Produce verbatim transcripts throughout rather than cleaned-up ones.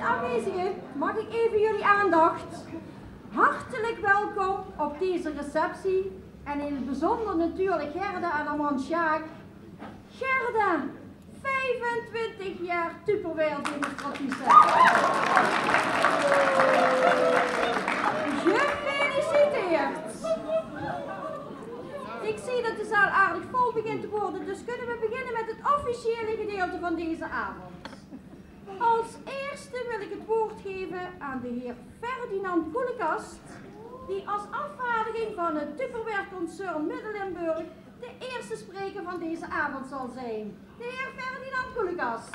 Aanwezige, mag ik even jullie aandacht? Hartelijk welkom op deze receptie en in het bijzonder natuurlijk Gerda en haar man Sjaak. Gerda, vijfentwintig jaar Tupperware-demonstratrice. Gefeliciteerd! Ik zie dat de zaal aardig vol begint te worden, dus kunnen we beginnen met het officiële gedeelte van deze avond. Als eerste wil ik het woord geven aan de heer Ferdinand Koelekast, die als afvaardiging van het Tupperware-concern Midden-Limburg de eerste spreker van deze avond zal zijn. De heer Ferdinand Koelekast.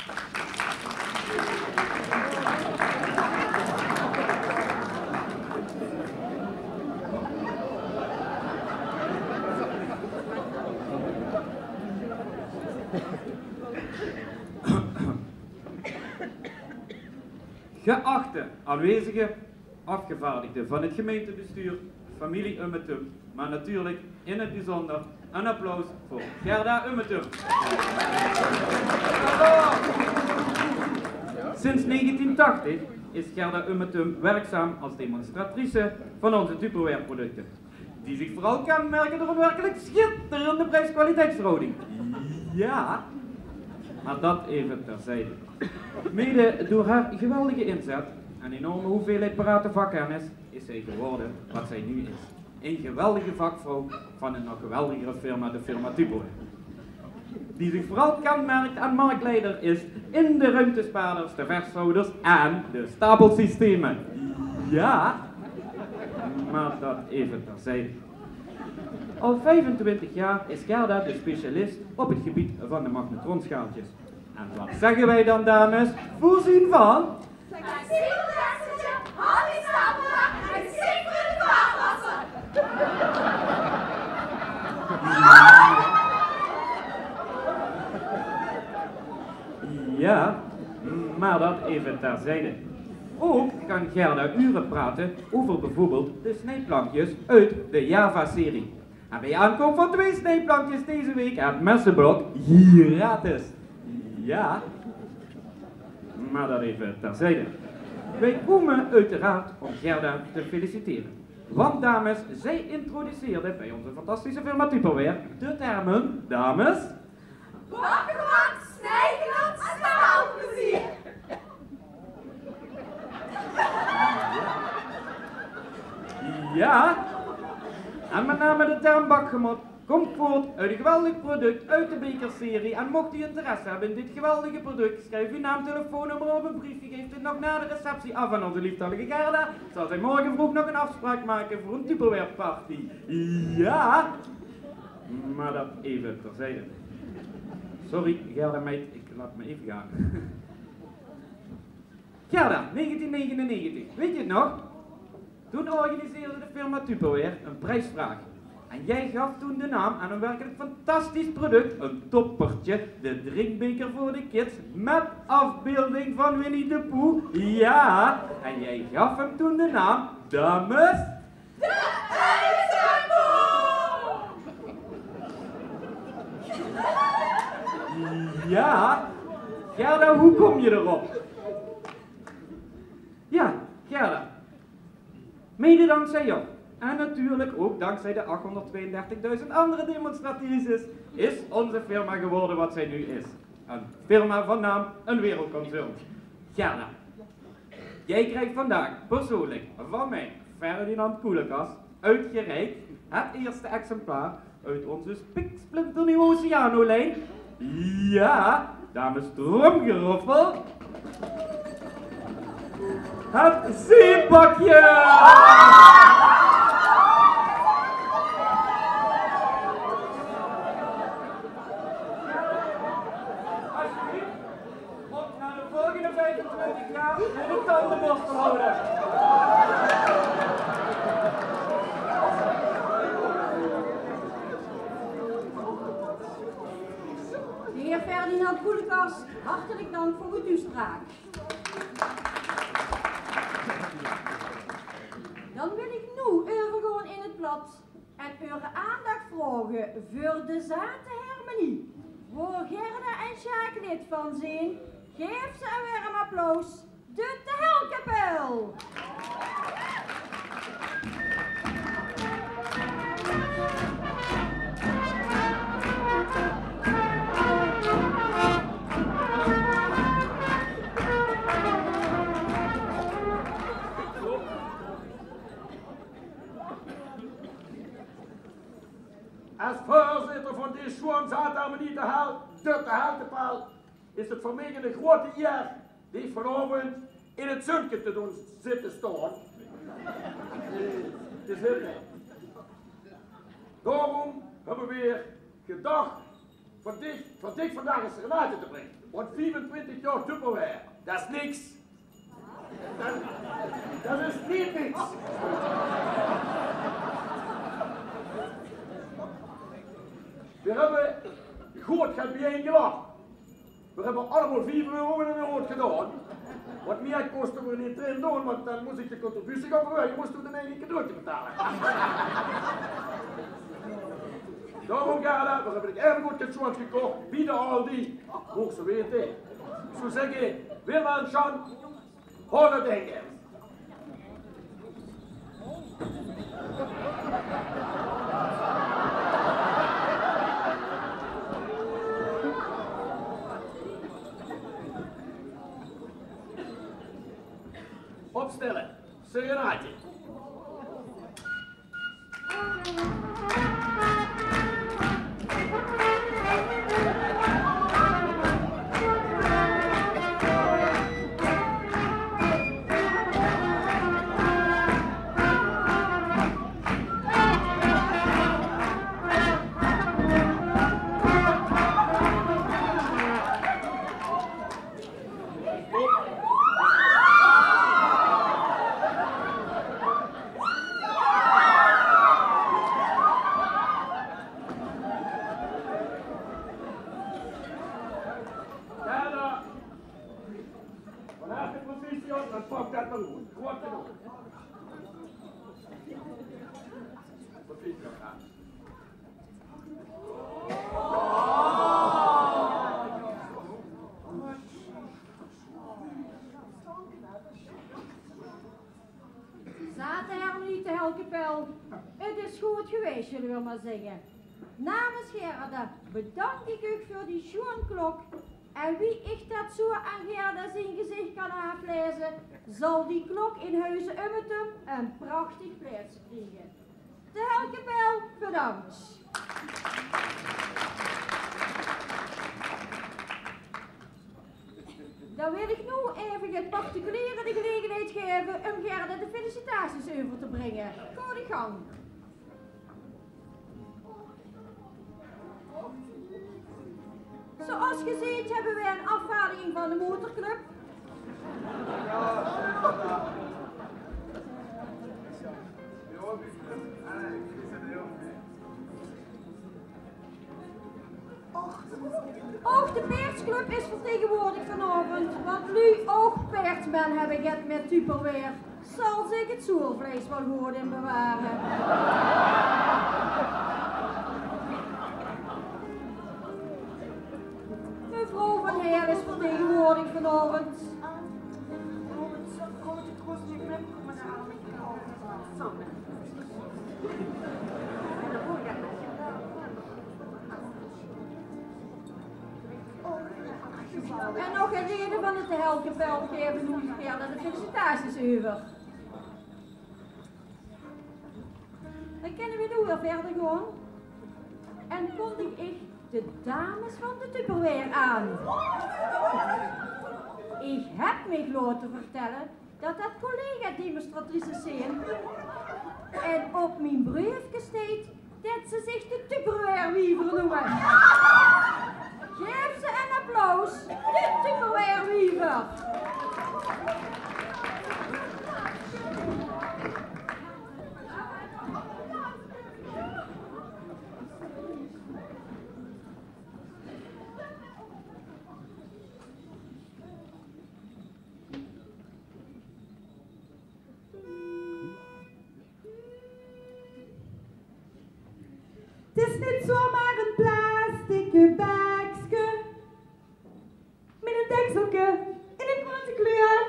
Geachte aanwezigen, afgevaardigden van het gemeentebestuur, familie Ummetum, maar natuurlijk in het bijzonder een applaus voor Gerda Ummetum. Sinds negentien tachtig is Gerda Ummetum werkzaam als demonstratrice van onze Tupperware-producten, die zich vooral kenmerken door een werkelijk schitterende prijs-kwaliteitsverhouding. Ja, maar dat even terzijde. Mede door haar geweldige inzet en enorme hoeveelheid parate vakkennis is zij geworden wat zij nu is. Een geweldige vakvrouw van een nog geweldigere firma, de firma Tupperware. Die zich vooral kenmerkt aan marktleider is in de ruimtespaarders, de vershouders en de stapelsystemen. Ja, maar dat even terzijde. Al vijfentwintig jaar is Gerda de specialist op het gebied van de magnetronschaaltjes. En wat zeggen wij dan, dames? Voorzien van Ja, maar dat even terzijde. Ook kan Gerda uren praten over bijvoorbeeld de snijplankjes uit de Java-serie. En bij aankoop van twee snijplankjes deze week het messenblok gratis. Ja, maar dat even terzijde. Wij komen uiteraard om Gerda te feliciteren. Want, dames, zij introduceerde bij onze fantastische firma Tupperware de termen, dames, bakkemat, snijgenat, staalplezier. Ja, en met name de term bakkemat komt voort uit een geweldig product uit de bekerserie. En mocht u interesse hebben in dit geweldige product, schrijf uw naam, telefoonnummer op een briefje, geeft het nog na de receptie af aan onze lieftallige Gerda. Zal zij morgen vroeg nog een afspraak maken voor een Tupperware-party. Ja, maar dat even terzijde. Sorry, Gerda meid, ik laat me even gaan. Gerda, negentien negenennegentig, weet je het nog? Toen organiseerde de firma Tupperware een prijsvraag. En jij gaf toen de naam aan een werkelijk fantastisch product, een toppertje, de drinkbeker voor de kids met afbeelding van Winnie de Pooh. Ja, en jij gaf hem toen de naam, dames, de Uilenbom! Ja, Gerda, hoe kom je erop? Ja, Gerda. Mede dankzij jou. En natuurlijk ook dankzij de achthonderdtweeëndertigduizend andere demonstratrices is onze firma geworden wat zij nu is. Een firma van naam, een wereldconcern. Gerda, jij krijgt vandaag persoonlijk van mij, Ferdinand Koelekas, uitgereikt het eerste exemplaar uit onze spiksplinternieuwe Oceano-lijn. Ja, dames, tromgeroffel. Het zeepbakje! Alsjeblieft, om na de volgende vijfentwintig jaar de tandenborstel houden. De heer Ferdinand Koelekast, hartelijk dank voor uw toespraak. Dan wil ik nu overgaan in het plat en uw aandacht vragen voor de zate harmonie. Waar Gerda en Sjaak lid van zijn, geef ze een warm applaus. De Telkapel. Es veurzitter van dees sjoean zaate harmonie de Hel, de Telkapel, is 't veur mich 'n groeate ieër det ich vanaovend in 't zunke te doon zitte staon. Te zitte. Daorum höbbe veer gedach van dich, van dich vandaag 'n serenade te bringe. Want viefentwintig jaor Tupperware, det is niks. Det, det is neet niks. Veer höbbe good get biejein gelach. Veer höbbe allemaol vief euro in de noot gedaon. Want mieë kóste veer neet d'rin doon, want dan mós ich de contributie gaon verheuge, mós doe dien eige cadeautje betale. Daorum, Gerda, veer höbbe dich effe good get sjoeans gekoch bie de Aldi. Moogs se weite. Ich zou zègke, Wilma en Sjan, haol 't dink in. Opstelle. Serenaadje. Gerda, van harte proficiat, dan pak det mer good. Good gedaon. Proficiat, ja. Zaate harmonie de Telkapel, 't is good gewaes, zölle veer mer zègke. Namens Gerda bedank ich uch veur die sjoean klok. En wie ich det zoe aan Gerda zien gezich kan aaflaeze, zal die klok in Huize Ummetum ein prachtig plaetske kriege. De Telkapel, bedank. Dan wil ich noe effe de particuliere de gelegenheid gaeve um Gerda de felicitaties euver te bringe. Gaot uch gang. Zoeas ge zeet höbbe veer ein aafvaardiging van de motorclub. Ouch de paerdsclub is vertegenwoordig vanaovend, want noe ouch paerdsmen höbbe get mit Tupperware. Zal zich 't zoervleis waal good in beware. Mevrouw Van Heel is vertegenwoordigd vanaovend. En nog ein lede van 't Telkapel gaeve noe de felicitaties euver. Dan kinne veer noe weer wiejer gaon. En kondig ich de dames van de Tupperware aan. Ich höb mich laote vertelle det det collega-demonstratrices zeen. En op mien breufke steit det ze zich de Tupperware-wiever neume. Gaef ze ein applaus, de Tupperware-wiever. Het is neet zomaar ein plastieke bekske mit ein dekselke in ein roze kleur.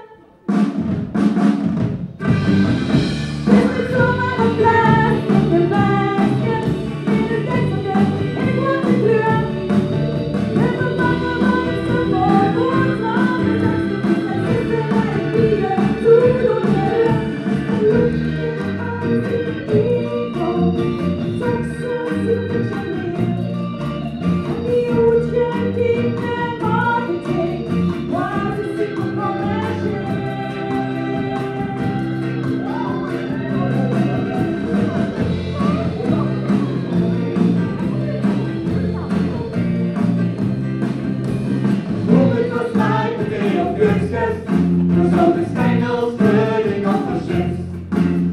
Gezonde spengels, keuning of fascist.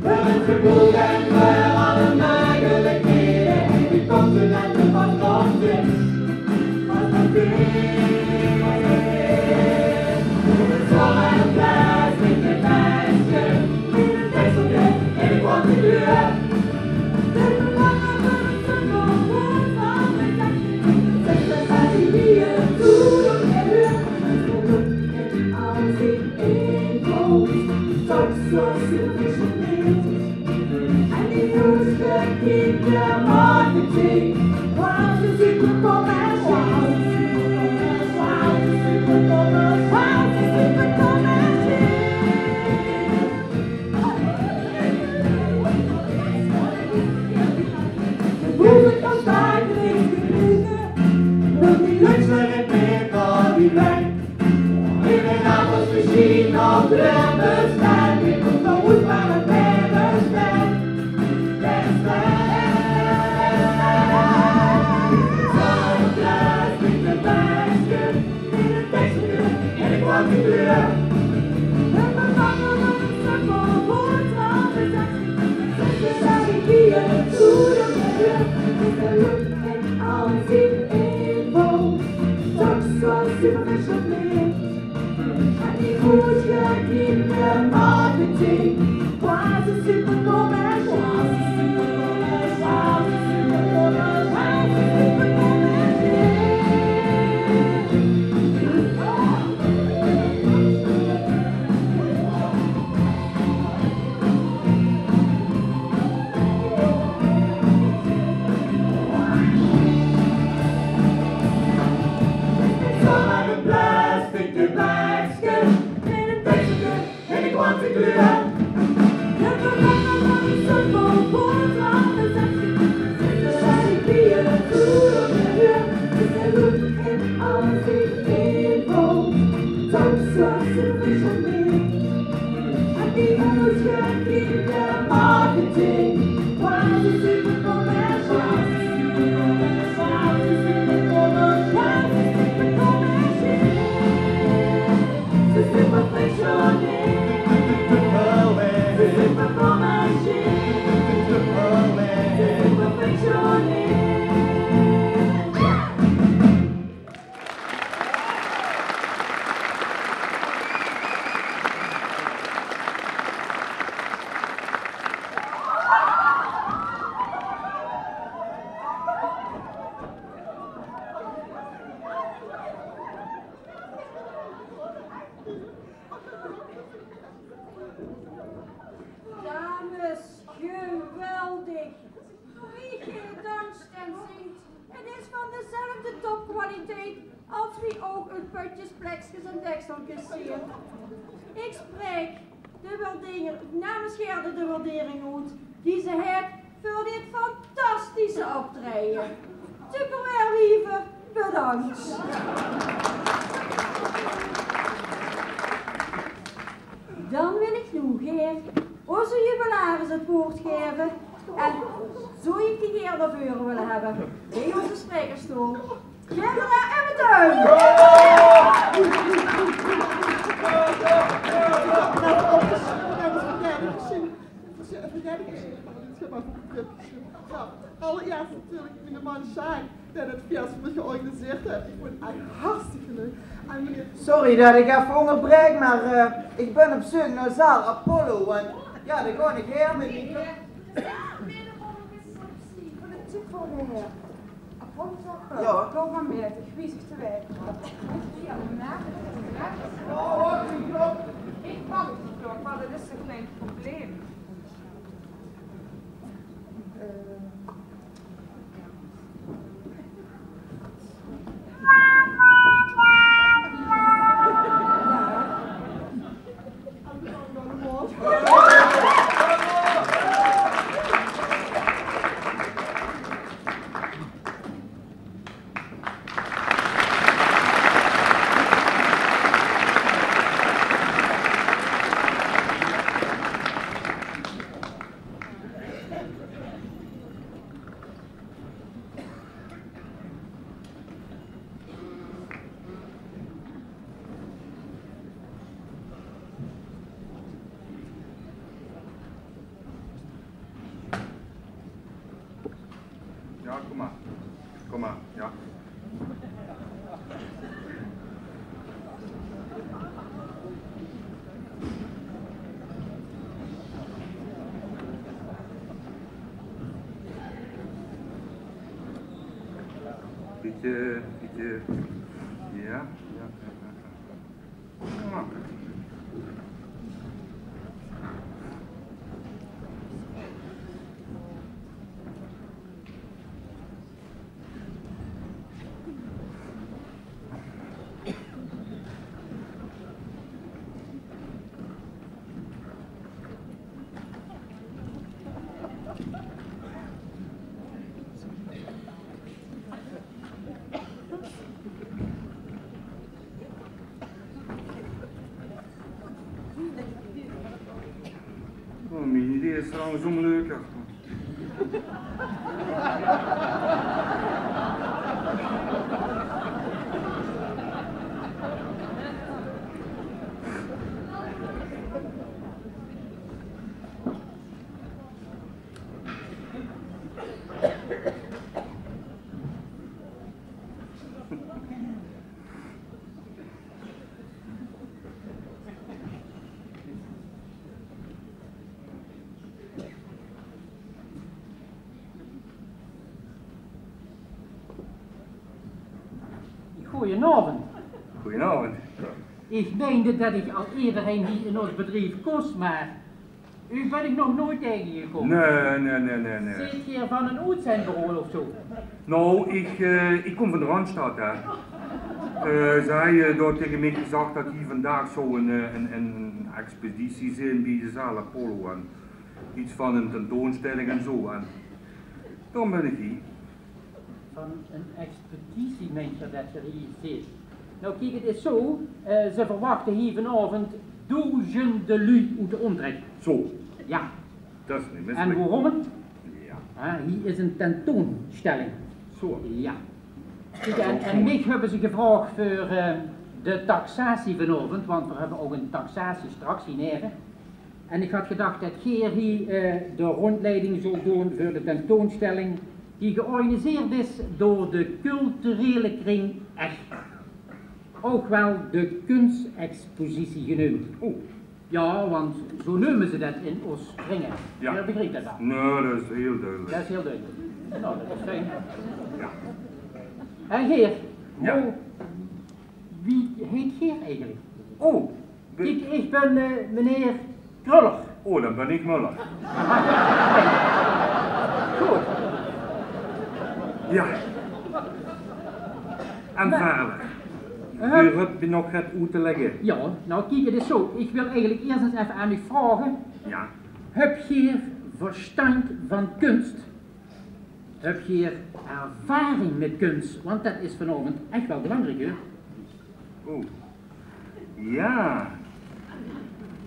Veur 't gevoel en veur alle mogelijkheden. En die continenten van grond is. Als dat is. Zomaar een plastic meisje. In een vesseltje, in een korte kleur. Dames, geweldig. Wie geer danst en zingt. Het is van dezelfde topkwaliteit als wie ouch uch pötjes, plekskes en dekselkes zeen. Ik spraek de waardering, namens Gerda de waardering oet die ze het veur dit fantastische optraeje. Tupperwarewiever, bedankt. Dan wil ik noe gaer ózze jubilaris het woord gaeve en zoe ik die gaer nao veure wille hebbe bie ózze spraekersstool. Gerda Emmertuin! Allereerst natuurlijk meneer Manshaar, dae het fies veur mich georganiseerd het. Ik vond het echt hartstikke leuk. En meneer... Sorry det ik effe óngerbreek, mer, eh, ik bin op zeuk nao zaal Apollo, want jao, dao gaon ik haer mit mien... Van de tip van de heer Apollo. Jao. Kom maar met, ik wies het te wijten. Oh, wacht, die klok. Ik pak die klok, maar dat is toch geen probleem. Eh. Bietje, bietje. Ja, ja, ja, ja, ja. Oh, mien idee is trouwens zo'n leuke. Goojenaovend. Goojenaovend. Ich meinde det ich al ederein hie in ós bedrief kós, mer uch bön ich nog noeit taengegekómme. Nae, nae, nae, nae, nae. Zeet geer van ein oetzendbureau of zo? Nou, ich, eh, ich kóm van de Randstad, hè. Eh, ze hawwe dao taenge mich gezag det hie vandaag zou ein, eh, ein, ein, ein expeditie zeen bie de zaal Apollo en get van ein tentoonstelling en zo. En dan bön ich hie. Van ein expeditie, meint geer det geer hie zeet? Nou, kiek, het is zo, eh, ze verwachte hie vanaovend doezende luuj oet de ómtrek. Zo. Ja. Det is neet misselik. En waorom? Ja. Ah, hie is ein tentoonstelling. Zo. Ja. Kiek, en, en mich höbbe ze gevraog veur, eh, de taxatie vanaovend, want veer höbbe ouch ein taxatie straks hie neve. En ich had gedach det geer hie, eh, de róndjleiding zult doon veur de tentoonstelling die georganiseerd is door de culturele kring Ech. Ouch waal de kunstexpositie geneump. Oh. Ja, want zo neume ze det in ós kringe. Ja. Geer begriep det waal? Nae, det is hieël dudelik. Det is hieël dudelik. Nou, det is fijn. Ja. En geer, ja, wie heet geer eigelik? Oh, kiek, ich bön, eh, meneer Kruller. Oh, dan bön ich Muller. Good. Ja. En verder? Geer höbt mich nog get oet te lègke. Ja, nou, kiek, het is zo. Ich wil eigelik ieërs ins effe aan uch vraoge. Ja. Höbt geer verstandj van kuns? Höbt geer ervaring mit kuns? Want det is vanaovend ech waal belangriek, huur. Oh. Ja.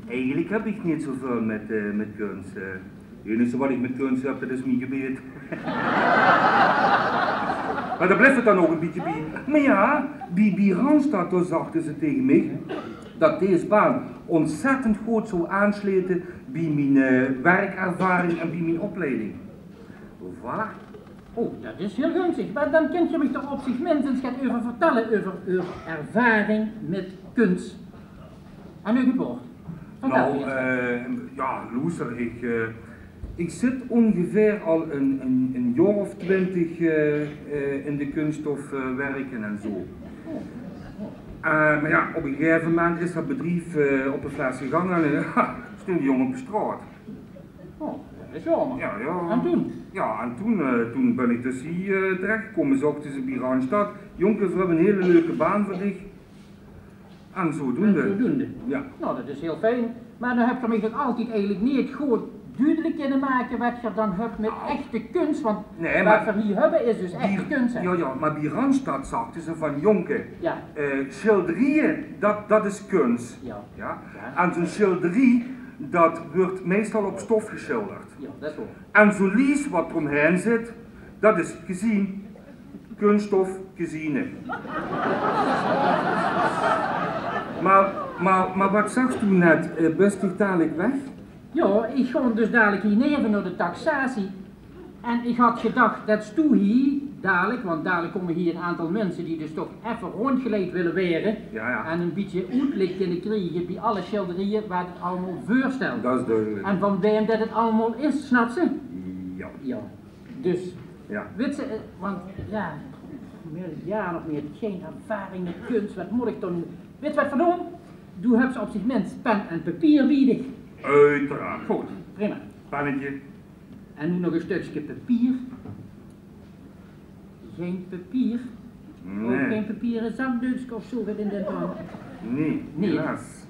Eigelik höb ich neet zoväöl mit, eh, mit kuns, eh. Het einigste waat ich mit kuns höb, det is mien gebeed. Mer dao blief het dan ouch ein bietje bie. Mer ja, bie, bie Randstad, dao zagte ze taenge mich det dees baan ontzettend good zou aansjlete bie mien, eh, werkervaring en bie mien opleiding. Voilà. Oh, det is hieël gunstig. Mer dan kint geer mich toch op zich mins get euver vertèlle, euver eur ervaring mit kuns. Aan uch het waord. Vertèl. Nou, eh, ja, loester, ich, eh, ich zit óngeveer al ein, ein, ein jaor of twintig, eh, eh, in de kunststof, eh, wirke en zo. Eh, mer ja, op ein gegaeve moment is det bedrief, eh, op de fles gegange en, eh, ja, stónge de jóng op de sjtraot. Oh, det is jaomer. Ja, ja. En toen? Ja, en toen, eh, toen bön ich dus hie, eh, terechgekómme. Zagte ze bie Randstad: "Jónke, veer höbbe ein hieël leuke baan veur dich." En zodoende. En zodoende. Ja. Nou, det is hieël fijn. Mer dan höbt geer mich nog altied eigelik neet good dudelik kinne make waat geer dan höbt mit echte kuns, want waat veer hie höbbe is dus echte kuns, hè. Ja, ja, mer bie Randstad zagte ze van: "Jónke, eh, sjilderieje, det, det is kuns." Ja. Ja? Ja. En zo'n sjilderie, det wuuert meistal op stof gesjilderd. Ja, det is waor. En zo'n lies waat d'r ómhaer zit, det is kezien, kunststof, keziene. Mer, mer, mer waat zags doe net? Eh, bös dich dalik weg? Ja, ich gaon dus dalik hie neve nao de taxatie. En ich had gedach det stoe hie dalik, want dalik kómme hie ein aantal minse die dus toch effe róndjgeleid wille waere. Ja, ja. En ein bietje oetlik kinne kriege bie alle sjilderieje waat het allemaol veurstelt. Det is dudelik. En van waem det het allemaol is, snaps se? Ja. Ja. Dus, ja. Wits se, eh, want, ja, Jao, nog neet. Gein ervaring mit kuns. Waat mót ich dan noe? Wits se waat v'r doon? Doe höbs op zien mins pen en papier bie dich. Oeteraard. Good, prima. Pennetje. En noe nog e stökske papier. Gein papier? Ouch gein papiere zakdeukske of zoe get in den trant? Nae, helaas.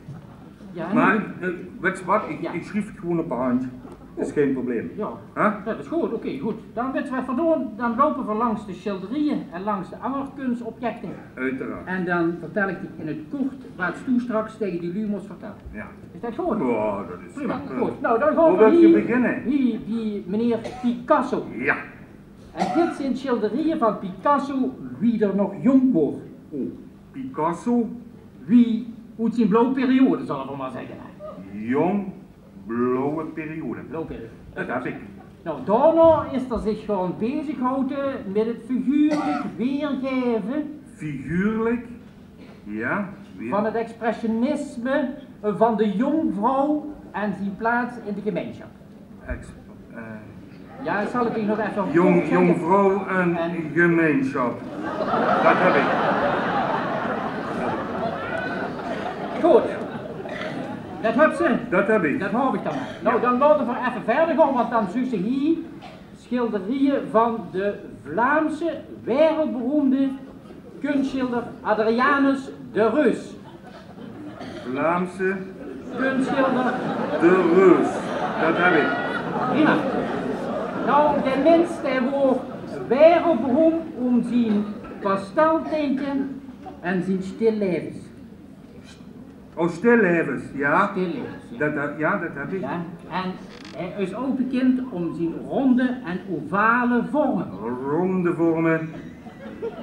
Jao, en noe? Mer, eh, wits se waat? Ich, ich sjrief 't gewoon op de handj. Is gein probleem. Jao, det is good. Oké, good. Dan wits se waat v'r doon. Dan loupe v'r langs de sjilderieje en langs de anger kunsobjecte. Oeteraard. En dan vertèl ich dich in 't kort waat se straks taenge die luuj mós vertèlle. Jao. Is det good? Jao, det is prima. Good. Noe, dan gaon v'r hie, hie bie meneer Picasso. Jao. En dit zeen sjilderieje van Picasso wie d'r nog jónk waor. O, Picasso? Wie, oet zien blauw periode, zalle v'r mer zègke. Jóng, blauwe periode. Blauw periode. Det höb ich. Noe, daonao is d'r zich gaon bezighaoje mit 't figuurlik weergaeve. Figuurlik? Jao, weer. Van 't expressionisme van de jónkvrouw en zien plaats in de gemeinsjap. Ex-, eh. Jao, ich zal 't uch nog effe... Jónk-, jónkvrouw en gemeinsjap. Det höb ich. Good. Det höbs se? Det höb ich. Det haop ich dan mer. Noe, dan laote v'r effe wiejer gaon, want dan zuus se hie sjilderieje van de Vlaamse wereldberoemde kunstsjilder Adrianus de Reus. Vlaamse kunstsjilder de Reus. Det höb ich. Prima. Noe, de mins, dae waor wereldberoemp óm zien pastelteintje en zien sjtillevens. O, sjtillevens, jao. Sjtillevens, jao. Det, det, jao, det höb ich. Jao, en hae is ouch bekind óm zien rónde en ovale vorme. Rónde vorme,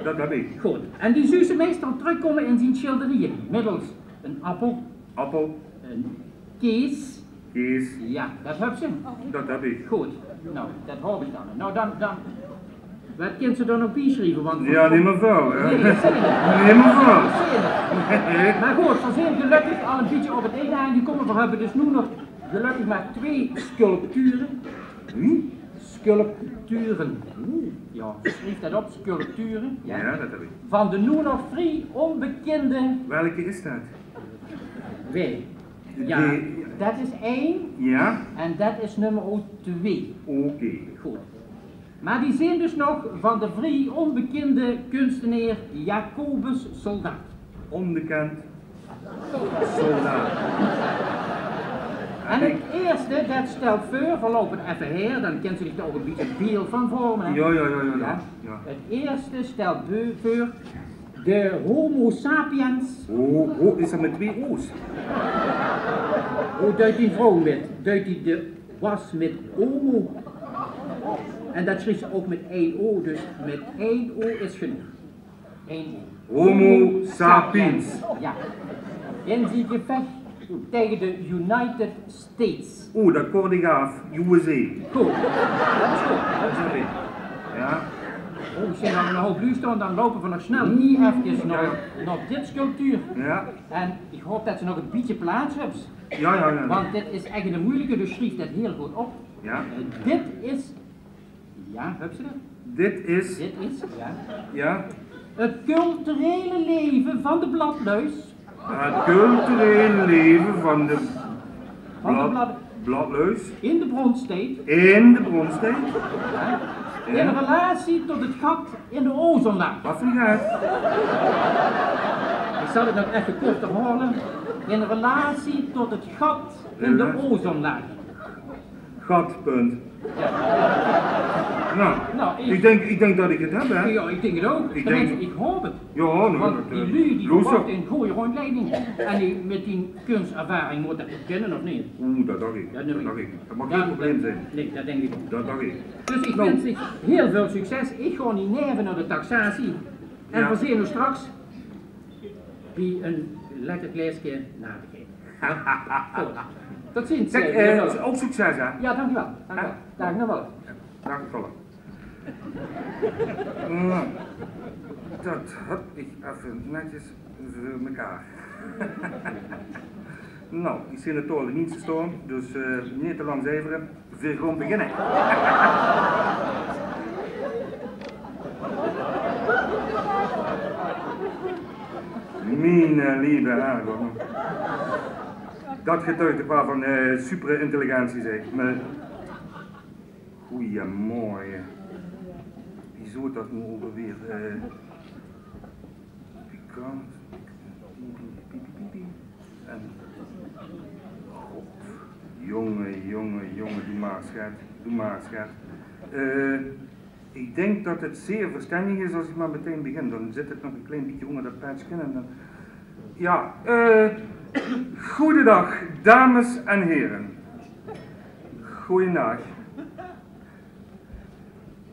det höb ich. Good. En die zuus se meistal trökkómme in zien sjilderieje. Middels 'n appel. Appel. 'n Kees. Kees. Jao, det höbs se. Det höb ich. Good. Noe, det haop ich dan. Noe, dan, dan Waat kins se dao nog biesjrieve? Want... Jao, neet mieë väöl, hè? Nae, zeker neet. Neet mieë väöl. Zeker neet. Mer good, v'r zeen gelökkig al e bietje op 't inge aangekómme. V'r höbbe dus noe nog gelökkig mer twee sculpture. Wie? Sculpture. Oeh. Jao, sjrief det op, sculpture. Jao. Jao, det höb ich. Van de noe nog vrie ónbekinde... Welke is det? Wee? Jao, det is ein. Jao. En det is nummer twee. Oké. Good. Mer die zeen dus nog van de vrie ónbekinde kunstenaer Jacobus Soldaat. Ónbekènd soldaat. En 't ierste, det stèlt veur, v'r loupe effe haer, dan kins se dich dao ouch e bietje beeld van vorme, hè? Jao, jao, jao, jao. 't Ierste stèlt veur de Homo sapiens. Ho, ho, is det mit twee o's? Ho, duit dien vrouw mit, duit die de was mit omo. En det sjrief ze ouch mit ein o, dus mit ein o is genóg. Ein o. Homo sapiens. Jao. In zien gevech taenge de United States. Oeh, det kort ich aaf. U S A. Good. Det is good. Det is good. Jao. Oh, ich zeen dao 'ne houp luuj staon, dan loupe v'r nog snel hie efkes nao, nao dit sculptuur. Jao. En ich haop det se nog e bietje plaats höbs. Jao, jao, jao. Want dit is ech 'ne meujelike, dus sjrief det hiel good op. Jao. Eh, dit is, jao, höbs se det? Dit is, dit is, jao. Jao. 't Culturele leve van de bladluis. 't Culturele leve van de... Van de blad-, blad-, bladluis. In de bronstied. In de bronstied. Jao. In relatie tot 't gat in de ozonlaag. Waat veur gat? Ich zal 't nog effe kort herhaole. In relatie tot 't gat in de ozonlaag. Gat, punt. Jao. Noe, ich dink, ich dink det ich 't höb, hè? Jao, ich dink 't ouch. Tenminste, ich haop 't. Jao, noe, want die luuj die verwachte 'n gooj róndjleiding. En die mit die kunservaring mót det kinne, of neet? Oeh, det dach ich. Det dach ich. Det maag gein probleem zeen. Nae, det dink ich ouch. Det dach ich. Dus ich wins dich hiel väöl succes. Ich gaon hie neve nao de taxatie. En v'r zeen ós straks bie e lekker glaeske natigheid. Good. Tot ziens. Zèk, eh, ouch succes, hè? Jao, dank uch waal. Dank uch waal. Daag, nog waal. Daag, Paul. Noe, det höb ich effe netjes veur mekaar. Noe, ich zeen d'r toch al de mienste staon, dus, eh, neet te lang zeivere. Veer gaon beginne. Miene leeve Herrgott. Dat getuig toch waal van eh, superintelligentie, zeg. Mer, goeiemorge. Wie zoot dat noe ouch alweer? Eh, pikant. Piep, piep, piep, piep, piep. En, god, jónge, jónge, jónge, doe mer, sjat. Doe mer, sjat. Eh, ich dink dat het zeer verstenjig is as ich mer metein begin. Dan zit het nog ein klein bietje ónger dat petje en dan, jao, eh, goodendaag, dames en here. Goojendaag.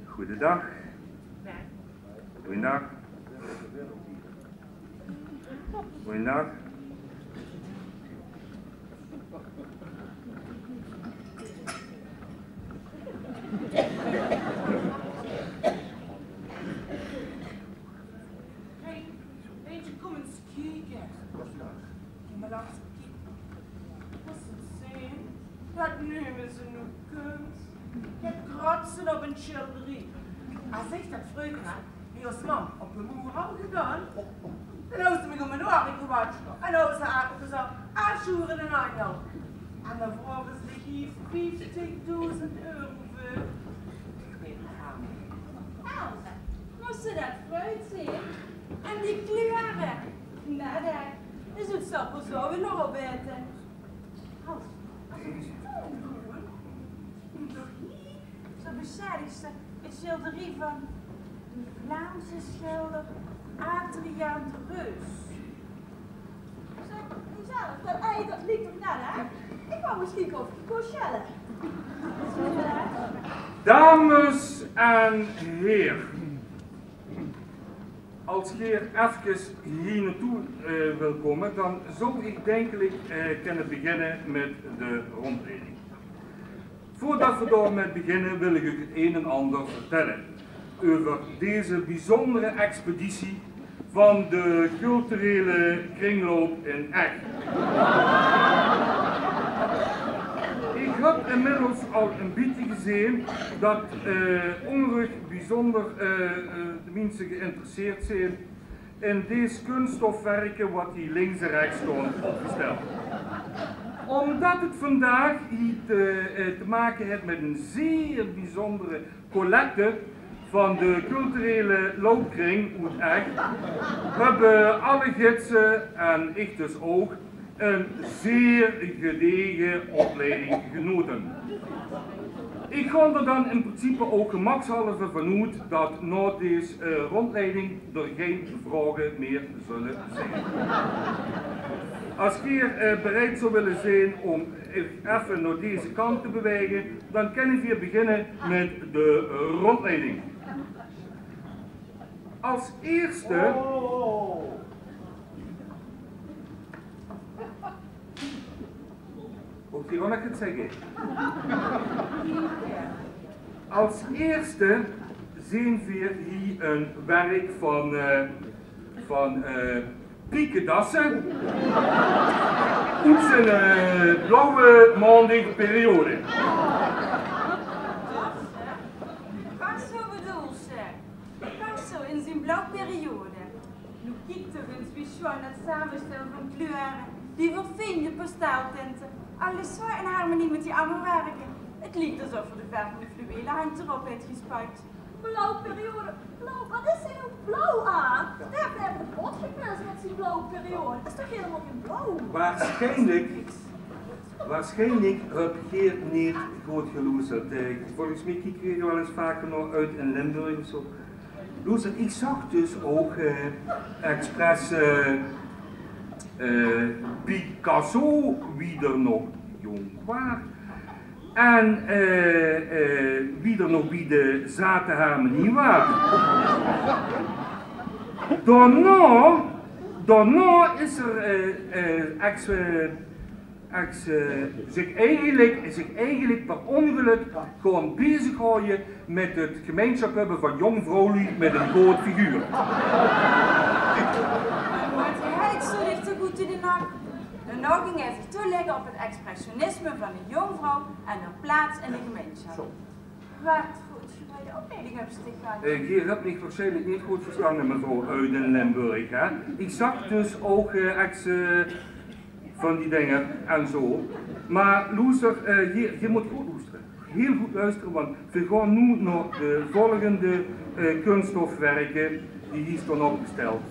Goodendaag. Goojendaag. Goojendaag. Hey, Leentje, kóm ins kieke. Kóm mer langs kieke. Waat is det zeen? Det neume ze noe kuns. Het krotse op ein sjilderie. Es ich det vreuger, hè, bie ós mam op de moer haw gedaon, dan haw ze mich óm ein oor gewatsj. En haw ze aaf en toe zo aansjoere en aanjouwe. En dan vroge ze dich hie vieftigdoezend euro veur. Ich weit 't gaar neet. Mós se det fruit zeen? En die kleure? Nae, nae. Is 't zo, zo nog op ete. Zo besjèllig ze het sjilderie van de Vlaamse sjilder Adriaan de Reus. Zeg, mezelf, dat ei, dat liek toch net, hè? Ik wou misschien of ik kon sjelle. Dames en here, as geer efkes hie naotoe eh, wilt kómme, dan zou ich dinkelik eh, kinne beginne mit de rondleiding. Veurdat v'r dao mit beginne, wil ich uch het ein en ander vertelle euver deze bijzondere expeditie van de culturele kringloop in Ech. Ich had inmiddels al ein bietje gezeen dat eh, ónger uch bijzonder eh, eh, de minse geïnteresseerd zeen in dees kunststofwerke wat hie links en rechts staon opgesteld. Ómdat het vandaag hie te, eh, te make het mit ein zeer bijzondere collecte van de culturele loopkring oet Ech, höbbe alle gidse en ich dus ouch ein zeer gedege opleiding genote. Ich gaon d'r dan in principe ouch gemakshalve van oet dat nao dees eh, rondleiding d'r gein vraoge mier zulle zeen. As geer eh, bereid zou wille zeen óm uch effe nao deze kant te bewaege, dan kinne v'r beginne mit de rondleiding. As eerste... Mót ich hie ouch nog get zègke? As eerste zeen v'r hie ein werk van eh, van eh, Pieke Dassen oet zien eh, Blauwe Maondig periode. Picasso bedoels se? Picasso in zien blauw periode. Noe kiek toch ins wie sjoon det samesjtel van kleure, die verfijnde pastèltinte. Alles zo in harmonie mit die anger werke. Het liek esof er de verf van de fluwele handj d'rop haet gespuid. Blauw periode. Blauw, wat is hie noe blauw aan? Stef haet kapot gepis mit zien blauw periode. Det is toch hielemaol gein blauw? Waarsjienlik, waarsjienlik höb geer neet good geloesterd. Eh, volges mich kieke geer waal ins vaker nao Oet in Limburg of zo. Loester, ich zag dus ouch eh, expres eh, eh, Picasso, wie d'r nog jónk waas. En eh, eh, wie d'r nog bie de Zate Harmonie waas. Daonao, daonao is er eh, eh, ex, eh, ex, eh, zich eigelik, zich eigelik per óngelök gaon bezighaoje mit het gemeinsjap höbbe van jónk vrouwluuj mit ein good figuur. Wat haet ze zich te good in de nak. Daonao ging hae zich toelègke op het expressionisme van ein jónk vrouw en häör plaats in de gemeinsjap. Wat good. Eh, geer höbt mich waarsjienlik neet good verstange, mevrouw Uiden-Limburg, hè? Ich zag dus ouch, eh, ex, eh, van die dinger en zo. Mer loester, eh, geer, geer mót good loestere. Hiel good loestere, want veer gaon noe nao de volgende, eh, kunststofwerke die hie staon opgesteld.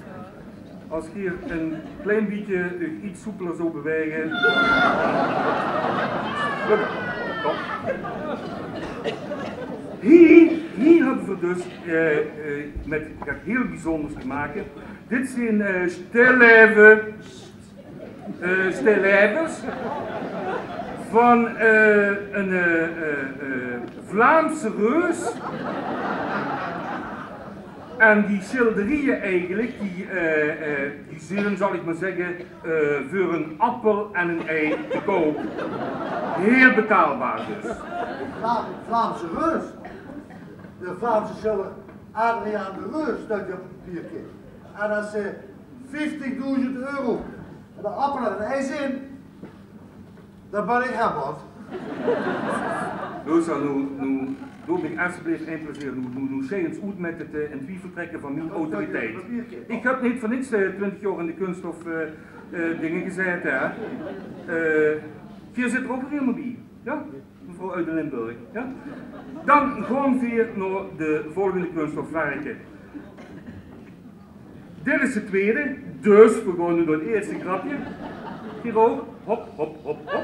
Es geer ein klein bietje uch get soepeler zouw bewaege. Good, top. Hie, hie höbbe veer dus, eh, eh, mit get hiel bezunjers te make. Dit zeen, eh, stilleven, eh, stilleven van, eh, ein, eh, eh, eh, Vlaamse reus. En die sjilderieje eigelik, die, eh, eh, die zeen, zal ich mer zègke, eh, veur ein appel en ein ei te koup. Hiel betaalbaar dus. Vla-, Vlaamse reus. De Vlaamse sjilder Adriaan de Reus, steit op 't papierke. En det is, eh, vieftigdoezend euro. En de appel en ei zeen, det bin ich Herbert. Loester, noe, noe doot mich esjeblief ein plezeer. Noe, noe, noe sjei ins oet mit 't, eh, in twiefel trèkke van mien autoriteit. Ich höb neet veur niks, eh, twintig jaor in de kunststof, eh, eh, dinger gezaete, hè. Eh, geer zit d'r ouch weer hielemaol bie. Jao? Mevrouw Uiden-Limburg, jao? Dan gaon veer nao de volgende kunststofwerke. Dit is de twiede, dus veer gaon noe nao 't ierste grapje. Hie ouch. Hop, hop, hop, hop.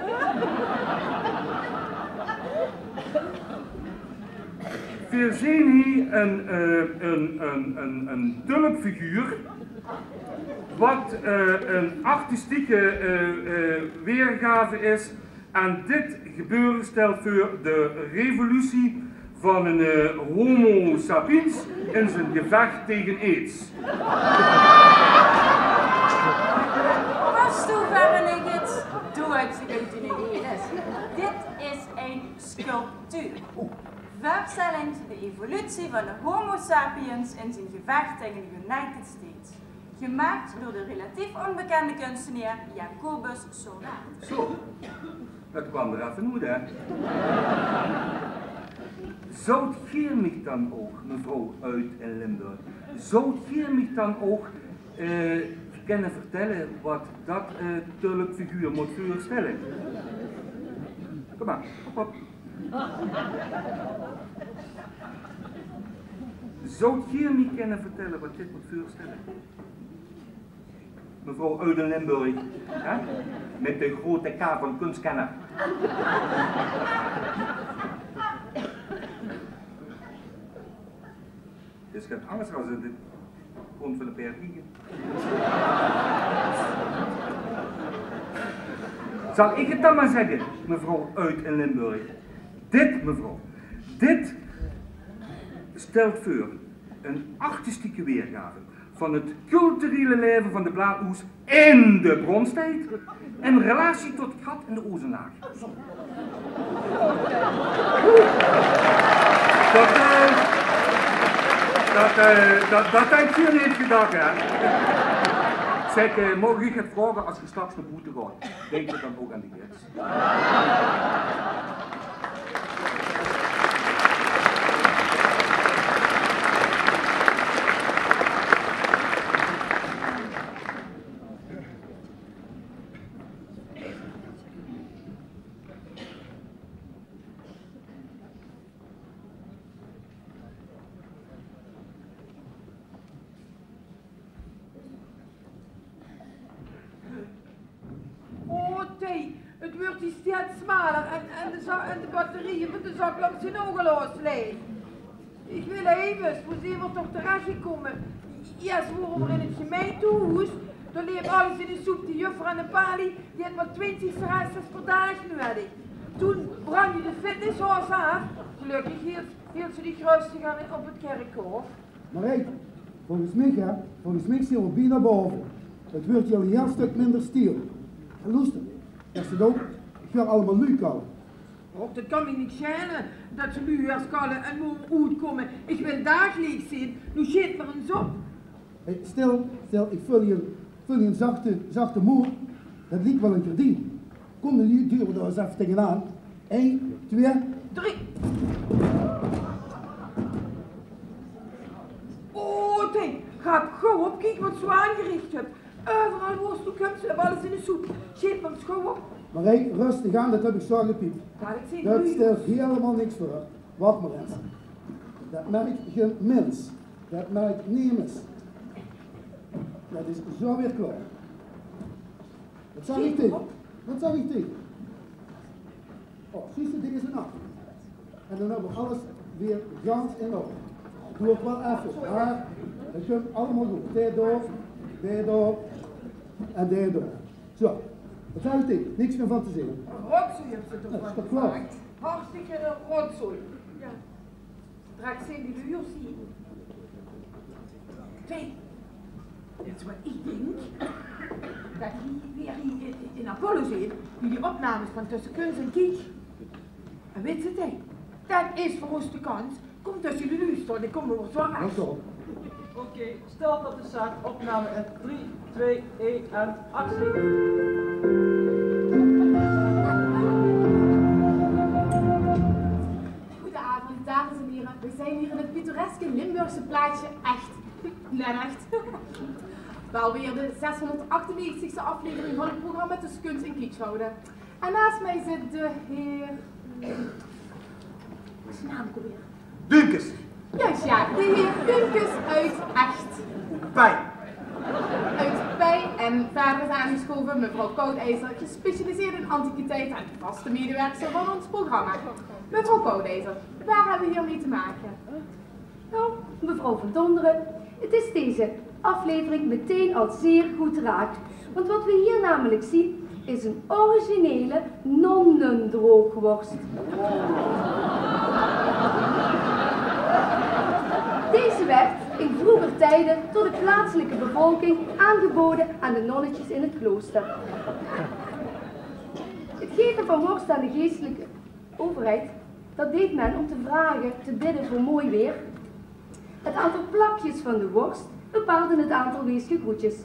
Veer zeen hie ein, eh, ein, ein, ein, ein tulpfiguur, wat, eh, ein artistieke, eh, eh, weergave is. En dit gebeure stelt veur de revolutie van ein, eh, homo sapiens in zien gevech taenge aids. Pas toe, Veronique, doe höbs dich oet dien edes. Dit is ein sculptuur. Veurstèllend de evolutie van de homo sapiens in zien gevech taenge de United States. Gemaak door de relatief onbekende kunstenaar Jacobus Sordaat. Zo, det kwaam d'r effe oet, hè? Zout geer mich dan ouch, mevrouw Uiden-Limburg, zout geer mich dan ouch, eh, kinne vertèlle wat det, eh, tulpfiguur mót veurstèlle? Kóm mer, hop, hop. Zout geer mich kinne vertèlle wat dit mót veurstèlle? Mevrouw Uiden-Limburg, hè? Mit de groeate K van kunstkenner. Dit is get angers es in de kont van de paerd ligke. Zal ich 't dan mer zègke, mevrouw Uiden-Limburg? Dit, mevrouw, dit stelt veur ein artistieke weergave van 't culturele laeve van de Blaauwhoes in de bronstied in relatie tot 't gat in de ozonlaag. Det, eh, det, eh, det, det höb ich neet gedach, hè. Zèk, eh, maag ich uch get vraoge, es geer straks nao boete gaot, dink geer dan ouch aan de gids? Oh, Thei, 't wuuert hie steeds smaler en, en de za-, en de batterieje van de zaklamp zeen ouch al haos laeg. Ich wil effe, wo zeen v'r toch terechgekómme? Ieërs wore v'r in 't gemeintehoes, dao leep alles in de soep. Die juffer aan de balie, die haw mer twintig sigarettes per daag nudig. Toen brandde de fitness haos aaf. Gelökkig hield, hield ze dich rustig aan op 't kirkhof. Mer hey, volges mich, hè, volges mich zeen v'r bienao baove. 't Wuuert hie al ein hieël stök minder stiel. En loester, det is ouch, ich huuer allemaol luuj kalle. Och, det kan mich niks sjaele det ze luuj huuert kalle en moe oetkómme. Ich wil daag leech zeen. Noe sjeet mer ins op. Hey, stil, stil, ich veul hie, veul hie ein zachte, zachte moer. Det liek waal ein gerdien. Kóm, de luuj dure dao ins effe taengenaan. Ein, twieë, drie. Gericht höbs. Euveral woe's doe kums, höbs alles in de soep. Sjeet mer ins gauw op. Marie, rustig aan, det höb ich zo gepiep. Det stelt hielemaol niks veur. Wach mer ins. Det merk gein mins. Det merk nemes. Det is zo weer klaor. Waat zag ich taenge? Waat zag ich taenge? Oh, zuus se, dit is ein acht. En dan höbbe v'r alles weer gans in orde. Doert waal effe, mer det kump allemaol good. Dae door, dae door en dae door. Zo, waat zag ich taenge? Niks mier van te zeen. Rotzooi höbs se toch gemaak. Hartstikke rotzooi. Jao. Straks zeen die luuj ós hie. Hey, weits se waat ich dink? Det die weer hie in, in Apollo zeen, wie die opnames van Tösse Kuns en Kitsch. En weits se, det is veur ós de kans. Kóm tösse die luuj staon, dan kómme v'r zo weg. Oké, stèl det de zaak opname in drie, twee, één en actie. Goedenavond, dames en heren. We zijn hier in het pittoreske Limburgse plaatsje Echt. Net Echt. Waar we hier de zeshonderdachtennegentigste aflevering van het programma Tösse Kuns en Kitsch houden. En naast mij zit de heer... Wat is zijn naam ook alweer? Duumkes. Juist, ja, de heer Duumkes uit Echt. Pij. Uit Pij en verder is aangeschoven mevrouw Koudijzer, gespecialiseerd in antiquiteiten en vaste medewerkster van ons programma. Mevrouw Koudijzer, waar hebben we hier mee te maken? Nou, mevrouw Van Donderen, het is deze aflevering meteen al zeer goed te raden. Want wat we hier namelijk zien, is een originele nonnendroogworst. Deze werd in vroeger tijden door de plaatselijke bevolking aangeboden aan de nonnetjes in het klooster. Het geven van worst aan de geestelijke overheid, dat deed men om te vragen, te bidden voor mooi weer. Het aantal plakjes van de worst bepaalde het aantal weesgegroetjes.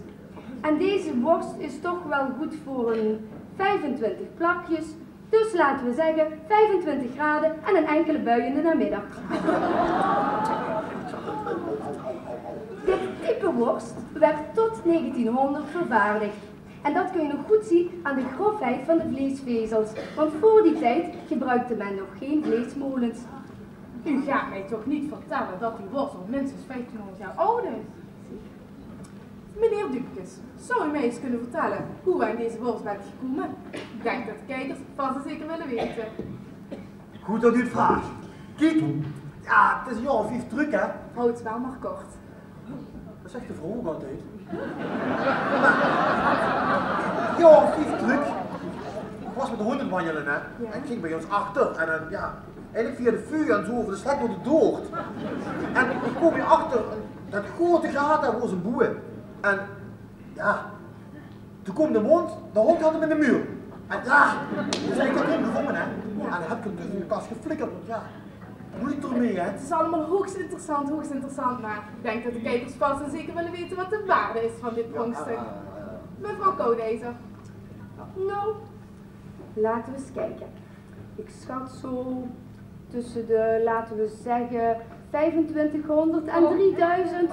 En deze worst is toch wel goed voor een vijfentwintig plakjes, dus laten we zeggen vijfentwintig graden en een enkele bui in de namiddag. Dit type worst werd tot negentienhonderd vervaardigd. En dat kun je nog goed zien aan de grofheid van de vleesvezels, want voor die tijd gebruikte men nog geen vleesmolens. U gaat mij toch niet vertellen dat die worst al minstens vijftienhonderd jaar oud is? Meneer Duumkes, zou u mij eens kunnen vertellen hoe u aan deze worst bent gekomen? Ik denk dat de kijkers vast en zeker willen weten. Good det se 't vraogs. Kiek, jao, 't is ein jaor of vief trök, hè. Hou het spel maar kort. Waat zaet de vrouw ouch altied? Mer, jaor of vief trök, ich waas mit de hóndj aan 't wanjele, hè. Jao. En ich ging bie ós achter en dan, jao, eigelik via de vue en zo euver de slek door de doort. En ich kóm hie achter en det groete gaat, dao waas ein boe. En, jao, Toen kaom de hóndj, de hóndj haw 'm in de muur. En jao, toen höb ich 'm gevónje, hè. En höb ich 'm dus in de kas geflikkerd, want jao, waat mót ich d'r mèt, hè? Het is allemaal hoogst interessant, hoogst interessant, maar ik denk dat de kijkers vast en zeker willen weten wat de waarde is van dit pronkstuk. Mevrouw Koudijzer. Nou, laten we eens kijken. Ik schat zo tussen de, laten we zeggen, vijfentwintighonderd en drieduizend.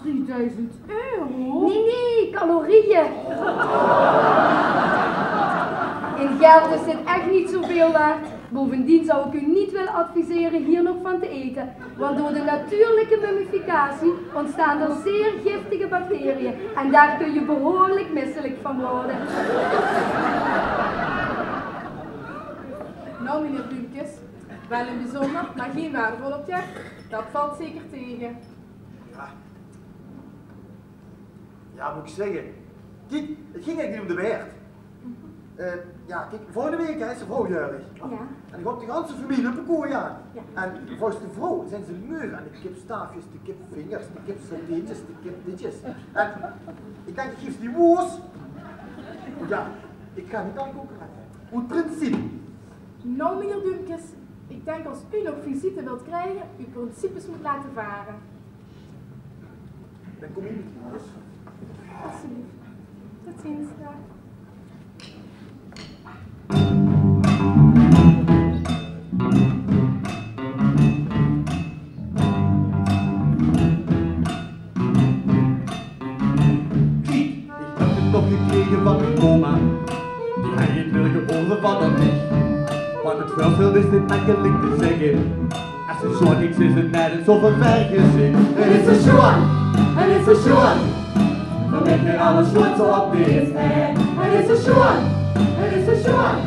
Drieduizend euro? Nee, nee, calorieën. In geld is dit echt niet zoveel waard. Bovendien zou ik u niet willen adviseren hier nog van te eten. Want door de natuurlijke mummificatie ontstaan er zeer giftige bacteriën en daar kun je behoorlijk misselijk van worden. Nou, meneer Duumkes, wel een bijzonder, maar geen waardevol object. Dat valt zeker tegen. Jao, mót ich zègke. Kiek, 't ging eigelik neet óm de waerd. Eh, jao, kiek, volgende waek, hè, is de vrouw jäörig. Jao. En ich haop de ganse femilie op de kooi, jao. Jao. En volges de vrouw zeen ze meug aan de kipstaafjes, de kipvingers, de kipsatéétjes, de kipditjes. En ich dink, ich gaef ze die woors. Jao, ich gaon neet aankókke. Oet principe. Nou, meneer Duumkes, ik denk als u nog visite wilt krijgen, uw principes moet laten varen. Dan kom ich neet mier. Alsjeblieft. Tot ziens. Daag. Van mien oma, die haet 't willen geboren van de mich. Want 't versjil is neet mekkelik te zègke. Es ze zoe niks is 't net en zoe van ver gezich. 't Is zoe sjoon, 't is zoe sjoon. Veur mich geit alles sjoon zoe op dees wèg. 't Is zoe sjoon, 't is zoe sjoon.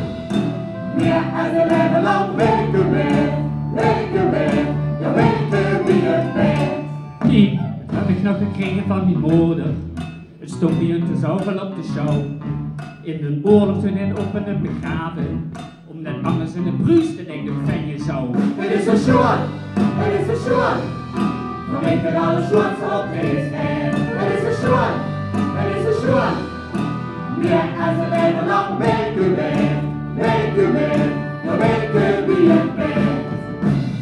Mieë es e laeve lang wèk, wèk, wèk, wèk, jao, wèk bie 't bèd. Die, dat höb ich nog gekrege van mien moder. 't Stóng bie hun te zouvel op de sjouw. In den oorlog toen en op en begrave. Ómdet angers in de Pruuse dich de fènje zou. 't Is zoe sjoon, 't is zoe sjoon. Veur mich geit alles sjoon zoe op dees wèg. 't Is zoe sjoon, 't is zoe sjoon. Mieë es e laeve lang wèk, wèk, wèk, wèk, jao, wèk bie 't bèd.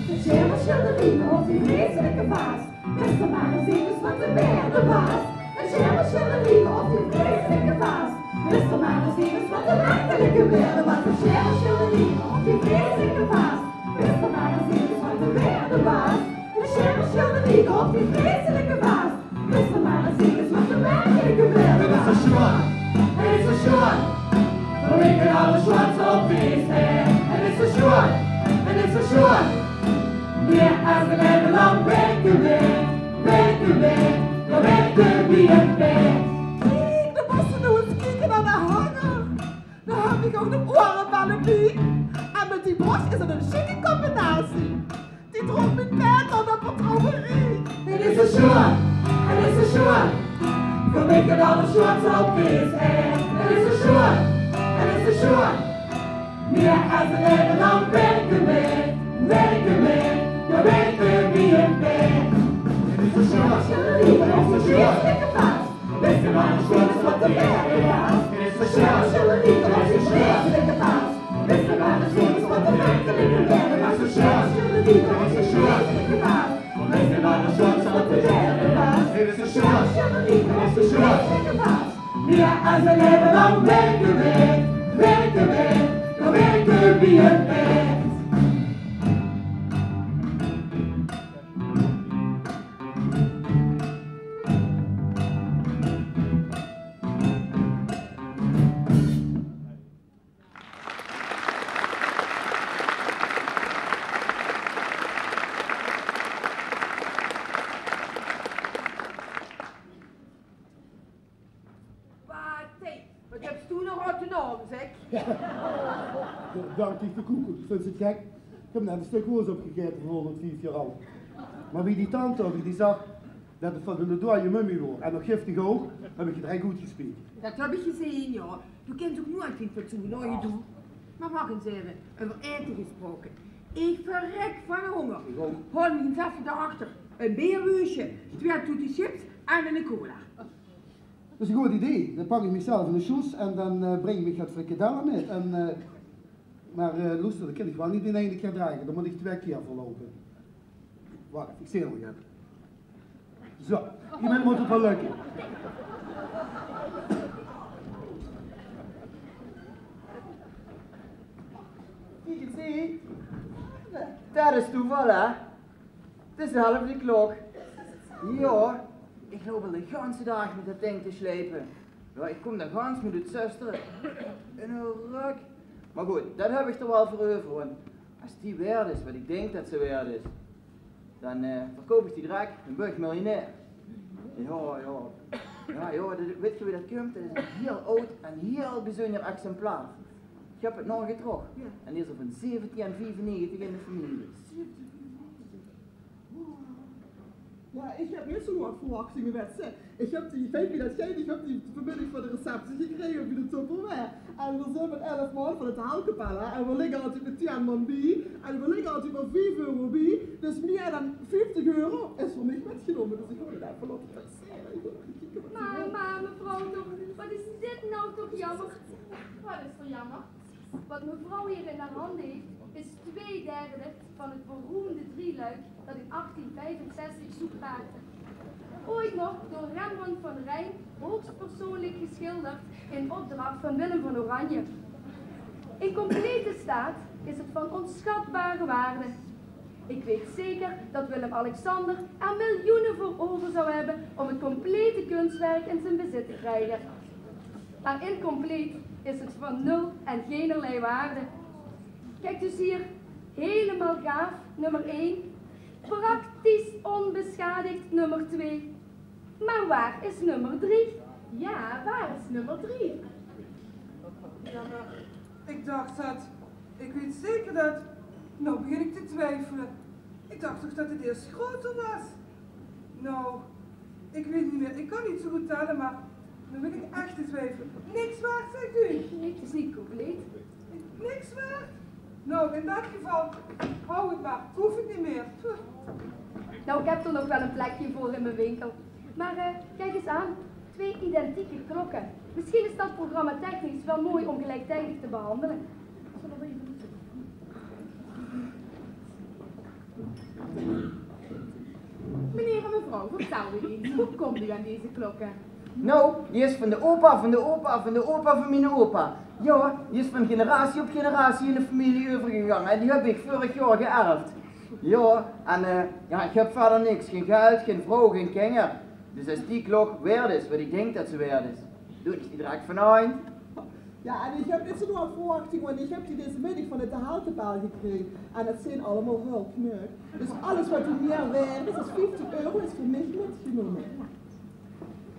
De sjermesjilderie op die vreiselike vaas. Wis d'r mer ins effe wat de waerde waas. Ein sjermesjilderie op die vreiselike vaas. Wis d'r mer ins effe wat de werkelike waerde waas. Ein sjermesjilderie op die vreiselike vaas. Wis d'r mer ins effe wat de waerde waas. Ein sjermesjilderie op die vreiselike vaas. Wis d'r mer ins effe wat de werkelike waerde waas. 't Is zoe sjoon, 't is zoe sjoon. Veur mich geit alles sjoon zoe op dees wèg. 't Is zoe sjoon, 't is zoe sjoon. Mieë es e laeve lang wèk, wèk, wèk, wèk, jao, wèk bie 't bèd. Kiek, de bosse noe ins kieke nao de hanger. Dao höb ich ouch nog oerebelle bie. En mit die bros is 't ein sjikke combinatie. Die droog mien pet op de patrouillerie. 't Is zoe sjoon, 't is zoe sjoon. Veur mich geit alles sjoon zoe op dees wèg. 't Is zoe sjoon, 't is zoe sjoon. Mieë es e laeve lang wèk, wèk, wèk, wèk, jao, wèk bie 't bèd. 't Is zoe sjoon, 't is zoe sjoon. Wis d'r mer ins effe wat de waerde waas. 't Is zoe sjoon, 't is zoe sjoon. Wis d'r mer ins effe wat de werkelike waerde waas. 't Is zoe sjoon, 't is zoe sjoon. Wis d'r mer ins effe wat de waerde waas. 't Is zoe sjoon, 't is zoe sjoon. Mieë es e laeve lang wèk, wèk, wèk, wèk, jao, wèk bie 't bèd. Wat, hé, wat höbs doe nog op de naam, zeg? Dank dich de koekoek. Vinjs se 't gek? Ich höb net ein stök woors opgegaete veur honderdvief jaor al. Mer wie die tant, wie die zag det 't van de dooje mummie waor en nog giftig ouch, höb ich 't direk oetgespeeld. Det höb ich gezeen, jao. Doe kins ouch noeats get fatsoenliks, hè, doe. Mer wach ins effe, euver aete gesproke. Ich verrek van hónger. Ich ouch. Haol mich ins effe dao achter ein beerwuusje, twee toetie chips en ein cola. Det is ein good idee. Dan pak ich mich zelf in de sjoes en dan, eh, bring ich mich get frikadelle mit. En, eh, mer, eh, loester, dan kin ich waal neet in eine kier draege. Dan mót ich twee kier veur loupe. Wach, ich zeen 't al get. Zo, ich bin, mót 't waal lökke. Kiek ins, hè. Det is toeval, hè? 't Is de helf van de klok. Jao, ich loup al de ganse daag mit det dink te sjleipe. Jao, ich kóm dao gans mit oet Zöstere. In ein rök. Mer good, det höb ich d'r waal veur euver, want es die waerd is waat ich dink det ze waerd is, dan, eh, verkoup ich die direk, dan bön ich miljonair. Jao, jao. Jao, jao, det, wèt geer wie det kump? Det is ein hieël aud en hieël bezunjer exemplaar. Ich höb 't naogetrokke. Jao. En die is al van zeventieën viefennegentig in de femilie. Jao, ich höb neet zoe'n hoge verwachtinge, wèt se. Ich höb die, ich weit neet wie det geit, ich höb die vanmiddig van de receptie gekrege bie de Tupperware. En veer zeen mit elf man van 't Haalkapelle, hè. En veer ligke altied mit tieën man bie. En veer ligke altied mer vief euro bie. Dus mieë dan vieftig euro is veur mich mitgenómme. Dus ich gaon 't effe laote passere. Ich gaon effe kieke waat ze... Mer, mer, mevrouw Dom, waat is dit noe toch jammer. Waat is d'r jammer? Wat mevrouw hier in haar handen heeft, is twee derde van het beroemde drieluik dat in achttien vijfenzestig zoek maakte. Ooit nog door Rembrandt van Rijn hoogstpersoonlijk geschilderd in opdracht van Willem van Oranje. In complete staat is het van onschatbare waarde. Ik weet zeker dat Willem-Alexander er miljoenen voor over zou hebben om het complete kunstwerk in zijn bezit te krijgen. Maar incompleet is het van nul en geenerlei waarde. Kijk dus hier, helemaal gaaf, nummer één. Praktisch onbeschadigd, nummer twee. Maar waar is nummer drie? Ja, waar is nummer drie? Ja, maar ik dacht dat, ik weet zeker dat, nou begin ik te twijfelen. Ik dacht toch dat het eerst groter was. Nou, ik weet niet meer. Ik kan niet zo goed tellen, maar dan ben ik echt te twijfelen. Niks waard, zegt u? Nee, het is niet compleet. Niks waard? Nou, in dat geval, hou het maar. Ik hoef het niet meer. Nou, ik heb er nog wel een plekje voor in mijn winkel. Maar eh, kijk eens aan. Twee identieke klokken. Misschien is dat programmatechnisch wel mooi om gelijktijdig te behandelen. Zullen we even moeten Meneer en mevrouw, vertel u eens, hoe komt u aan deze klokken? Nou, die is van de opa, van de opa, van de opa, van mijn opa. Ja, die is van generatie op generatie in de familie overgegangen. En die heb ik vorig jaar geërfd. Ja, en eh, ja, ik heb verder niks. Geen geld, geen vrouw, geen kinder. Dus als die klok waard is wat ik denk dat ze waard is, doe ik die direct van aan. Ja, en ik heb niet zo'n verwachting, want ik heb die deze middag van de Haltebel gekregen. En dat zijn allemaal hulpneuk. Dus alles wat u meer waard is als vijftig euro is voor mij metgenomen.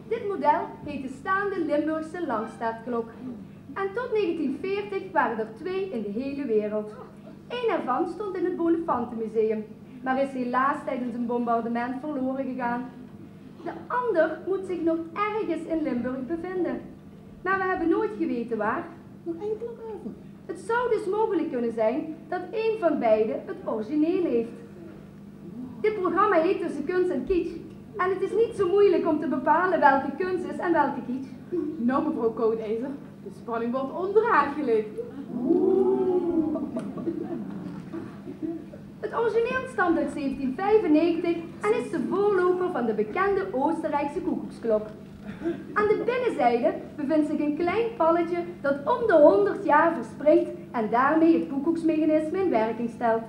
Dit model heet de staande Limburgse Langstaatklok. En tot negentien veertig waren er twee in de hele wereld. Eén ervan stond in het Bonafantemuseum, maar is helaas tijdens een bombardement verloren gegaan. De ander moet zich nog ergens in Limburg bevinden. Maar we hebben nooit geweten waar. Nog één klok over. Het zou dus mogelijk kunnen zijn dat één van beide het origineel heeft. Dit programma heet Tussen Kunst en Kitsch. En het is niet zo moeilijk om te bepalen welke kunst is en welke kitsch. Nou, mevrouw Koudijzer, de spanning wordt ondraaglijk. Het origineel stamt uit zeventien vijfennegentig en is de voorloper van de bekende Oostenrijkse koekoeksklok. Aan de binnenzijde bevindt zich een klein palletje dat om de honderd jaar verspringt en daarmee het koekoeksmechanisme in werking stelt.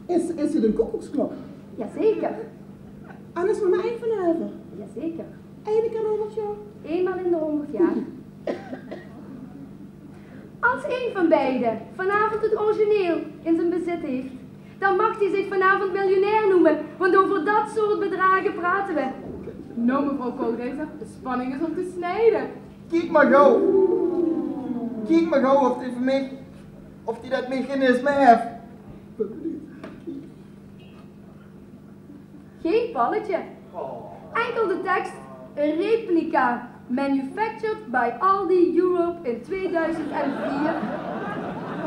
Is, is het een koekoeksklok? Jazeker. En is er maar één van over? Jazeker. Eén keer honderd jaar? Eenmaal in de honderd jaar. Als een van beiden vanavond het origineel in zijn bezit heeft, dan mag hij zich vanavond miljonair noemen, want over dat soort bedragen praten we. Nou, mevrouw Koudijzer, de spanning is om te snijden. Kiek maar gauw. Kiek maar gauw of die van mij, of die dat mechanisme heeft. Geen palletje. Enkel de tekst: replica, manufactured by Aldi Europe in tweeduizend vier.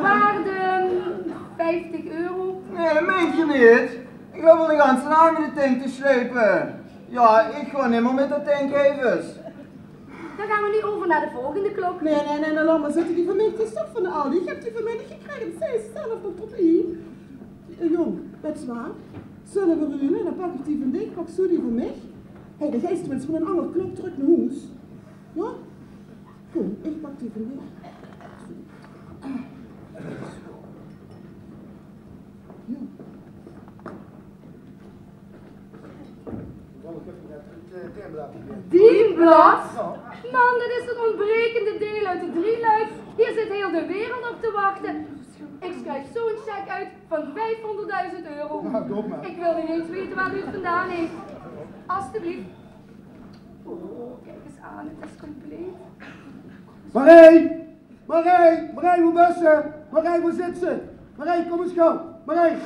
Waarde vijftig euro. Nee, dat meent je niet. Ik loop al de ganse nacht met dit ding te slepen. Ja, ik ga niet meer met dat ding even. Dan gaan we nu over naar de volgende klok. Nee, nee, nee, nee, laat maar zitten. Die van mij, die is toch van de Aldi. Ik heb die van mij niet gekregen. Zij is zelf nog tot één. Eh, jong, weet je wat? Zullen we ruilen? Dan pak ik die van dich, pak zo die van mich. Hé, dan geis tenminste van een andere klok terug naar huis. Ja? Kom, ik pak die van dich. Ja. Dienblad? Man, dat is het ontbrekende deel uit de drieluik. Hier zit heel de wereld op te wachten. Ik schrijf zo'n cheque uit van vijfhonderdduizend euro. Nou, doe maar. Ik wil niet eens weten waar u het vandaan heeft. Alsjeblieft. Oh, kijk eens aan, het is compleet. Marij! Marij! Marij, wo bös se? Marij, wo zits se? Marij, kom ens gauw. Marij,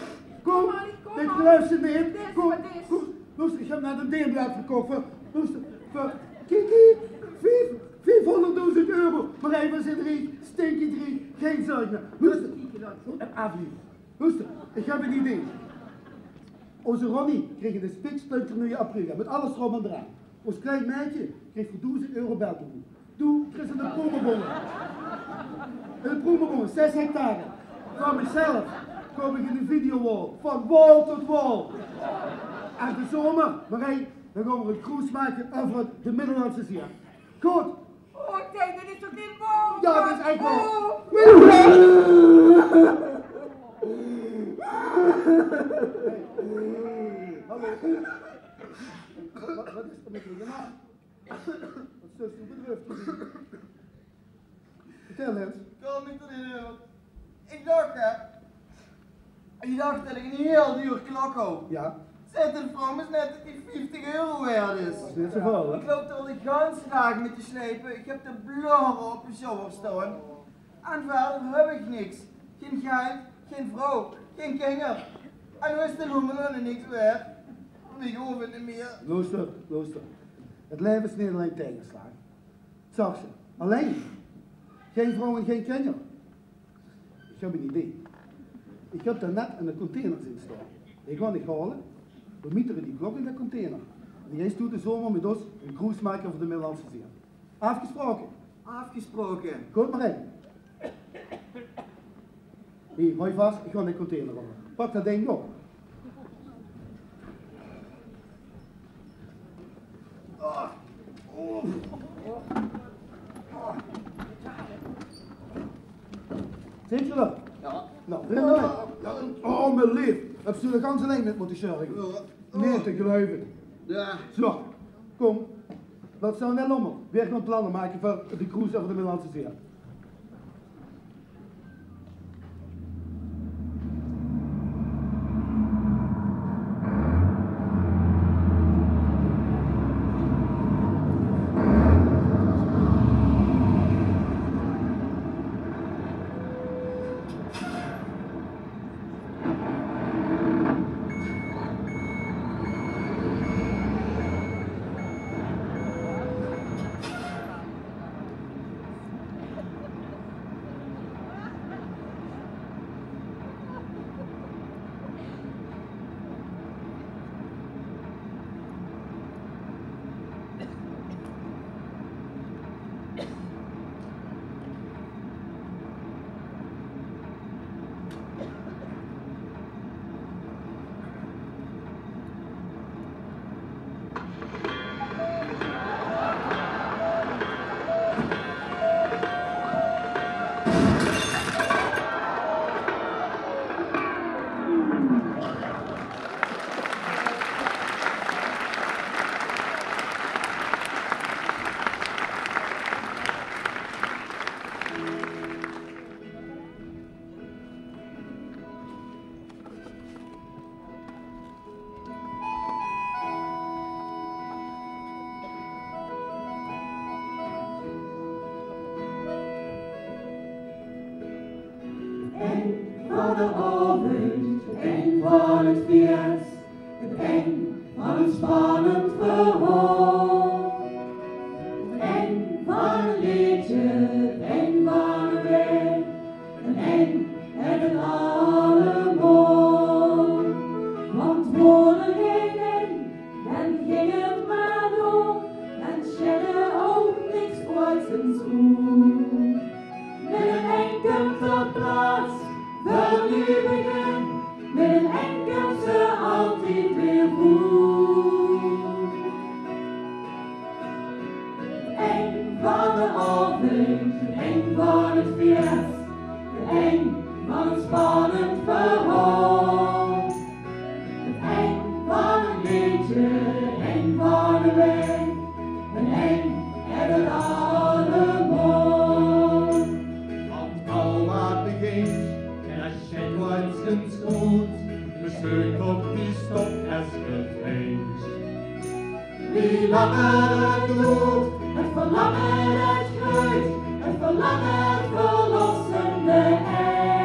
kom. Kom, Marij, kom, dit geluif zit neet in. Kom, kom. Loester, ich höb net ein deenblaad verkoch veur, loester, veur, kiek, kiek, vief, viefhóngerddoezend euro. Marij, veer zeen riek, stinkedriek, gein zörg mieë. Loester, loester, ich höb ein idee. Ózze Ronnie krieg eine spiksplinternuuje Aprilia mit alles d'rop en d'raan. Ós klein maedje krieg veur doezend euro beltegood. Doe kriegs eine promobon. Eine promobon, zès hectare. Van mich zelf koup ich eine videowall. Van wall tot wall. En de zomer, Marij, dan gaon v'r eine cruise make euver de Middellandse Zee. Good. Oh, ik denk, dat is toch geen wall? Jao, dat is ech wall. Oh. Hallo. Wat, wat is er mit dich? Wat zöls doe bedröf? Vertèl ins. Kom, ich d'r neet euver. Ich dach, hè. Ich dach det ich ein hieël duur klok haw. Jao. Zaet de vrouw, is net det die vieftig euro waerd is. Det is neet zoväöl, hè? Ich loup d'r al de ganse daag mit te sjleipe. Ich höb de blore op de sjouwer sjtaon. En wiejer höb ich niks. Gein geld, gein vrouw, gein kinjer. En noe is de lommel ouch niks waerd. Ich hoof 't neet mieë. Loester, loester. 't Laeve is neet allein taengeslaag. Zag ze. Allein. Gein vrouw en gein kinjer. Ich höb ein idee. Ich höb dao net eine container zeen sjtaon. Dae gaon ich haole. Veer mieteren die klok in de container. En dae doon ich same mit ós eine cruise make veur de Middellandse Zee. Aafgesjpraoke? Aafgesjpraoke. Kóm mer in. Hie, haoj vas, ich gaon de container haole. Pak det dink op. Zit geer d'r? Jao. Noe, vrinje. Jao, oh, mien leef. Höbs se d'r gans allein mit mótte sjörge? Jao. Neet te geluive. Jao. Zo, kóm. Laot staon de lommel. Veer gaon planne make veur de cruise euver de Middellandse Zee. Ein van de aovend, ein van 't fies, 't ein van ein spannend verhaol. 't Ein van ein leedje, 't ein van ein waeg, 't ein haet 't allemaol. Want woor d'r gein ein, dan ging 't mer door, dan sjedde ouch niks ooit zien sjoen. Mit ein ein kump d'r plaats veur 'n nuuj begin, mit ein ein kump ze altied weer good. 't Ein van de aovend, 't ein van 't fies, 't ein van ein spannend verhaol. 't Ein van ein leedje, 't ein van ein waeg, 't ein haet 't allemaol. Want al waat begint, en es 't waat zins good, de steuk op die stop es 't eens. Wie langer 't doert, 't verlange 't greut, 't verlange verlossende ei.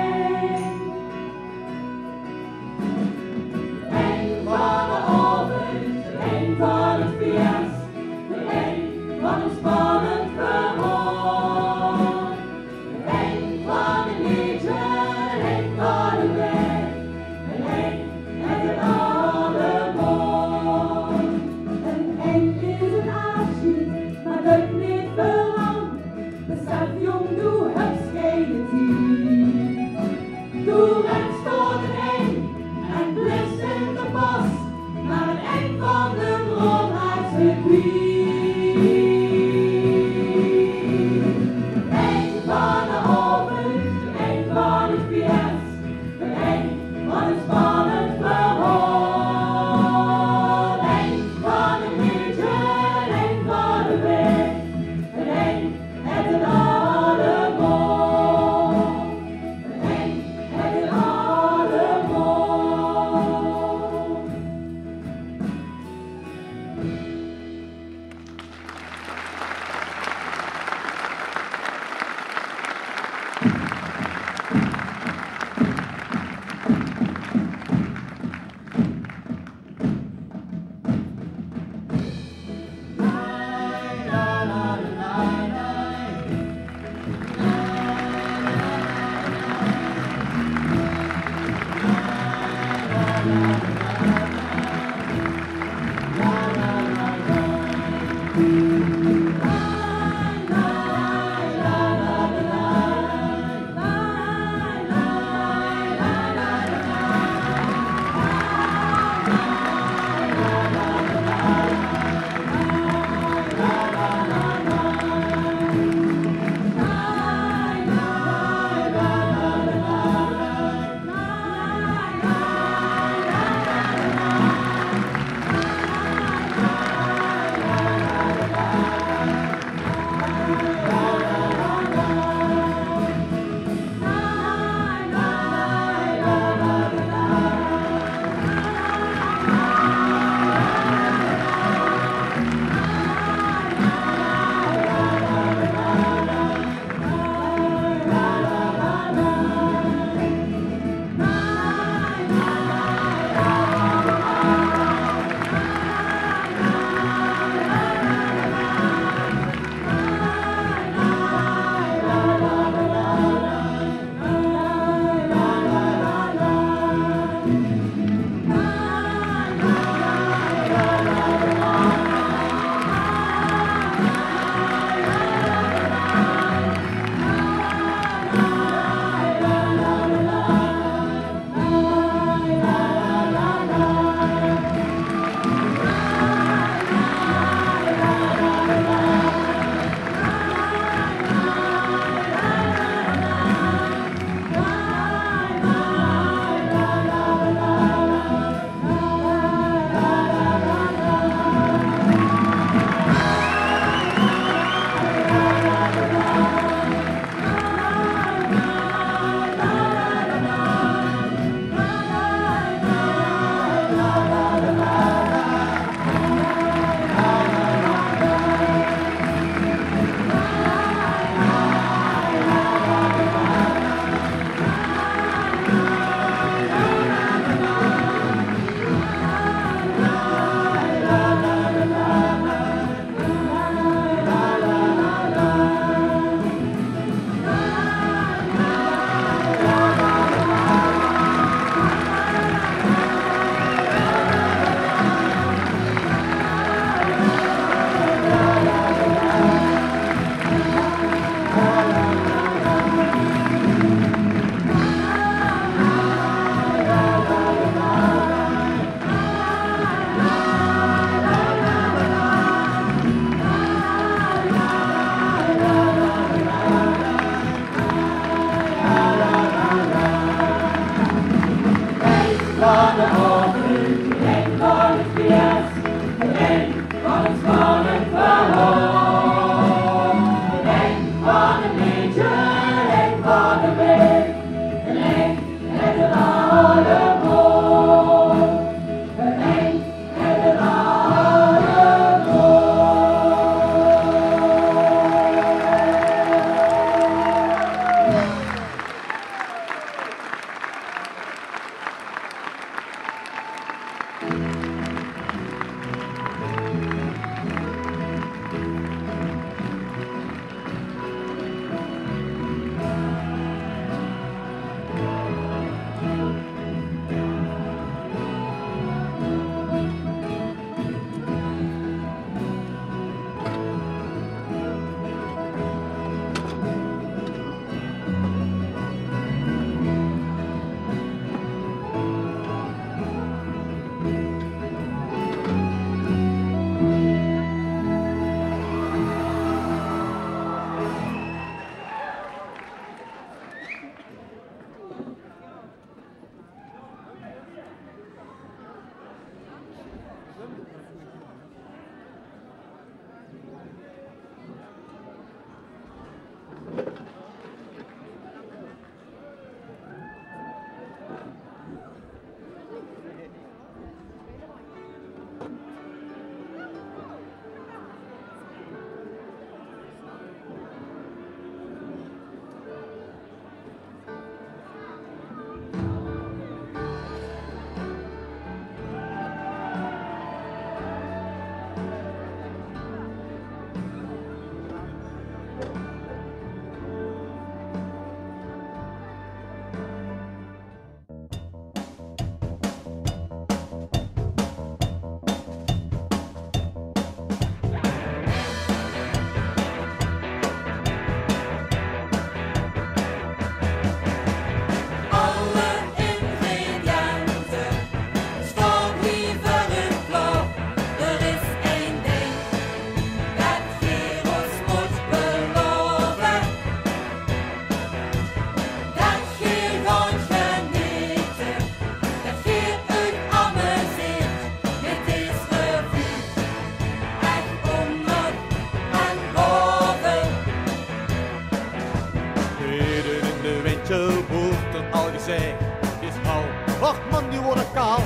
Hoort 't al gezag, is al, och man, die woorte kaal.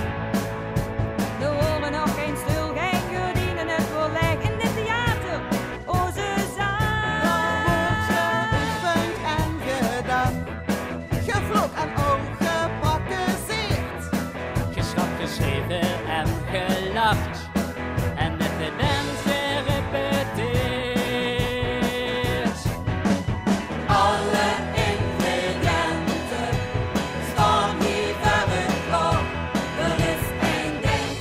D'r woorte nog gein stool, gein gerdiene, 't woor laeg in dit theater, Oze zaal. D'r woort geoefend en gedaon, gevlok en ouch geprakkezeerd. Gesjrap, gesjreve en gelach. En mit de band gerepeteerd. Alle ingrediënte staon hie veur uch klaor. D'r is ein dink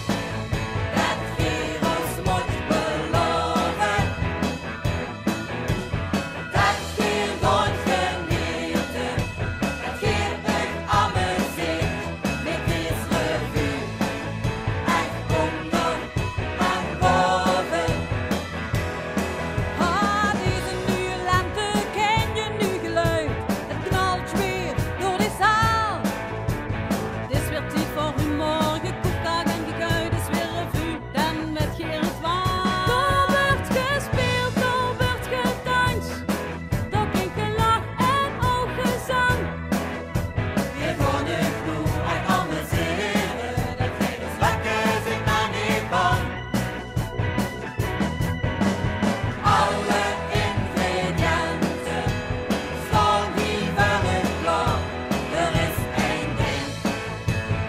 det geer os mót belaove. Det geer gaot genete, det geer uch amuseert mit dees revue. Ech ónger en baove. Ha, deze nuuje lente, ken geer nuuj geluid. 't Knalt weer door de zaal. 't Is weer tied veur humor, gekoektak en gekuit. 't Is weer revue, dan wet geer 't waal. Dao wuuert gespeeld, dao wuuert gedans. Dao klinkt gelach en ouch gezang. Veer gaon uch noe ech amusere, det geer os lekker zit, mer neet bang. Alle ingrediënte staon hie veur uch klaor. D'r is ein dink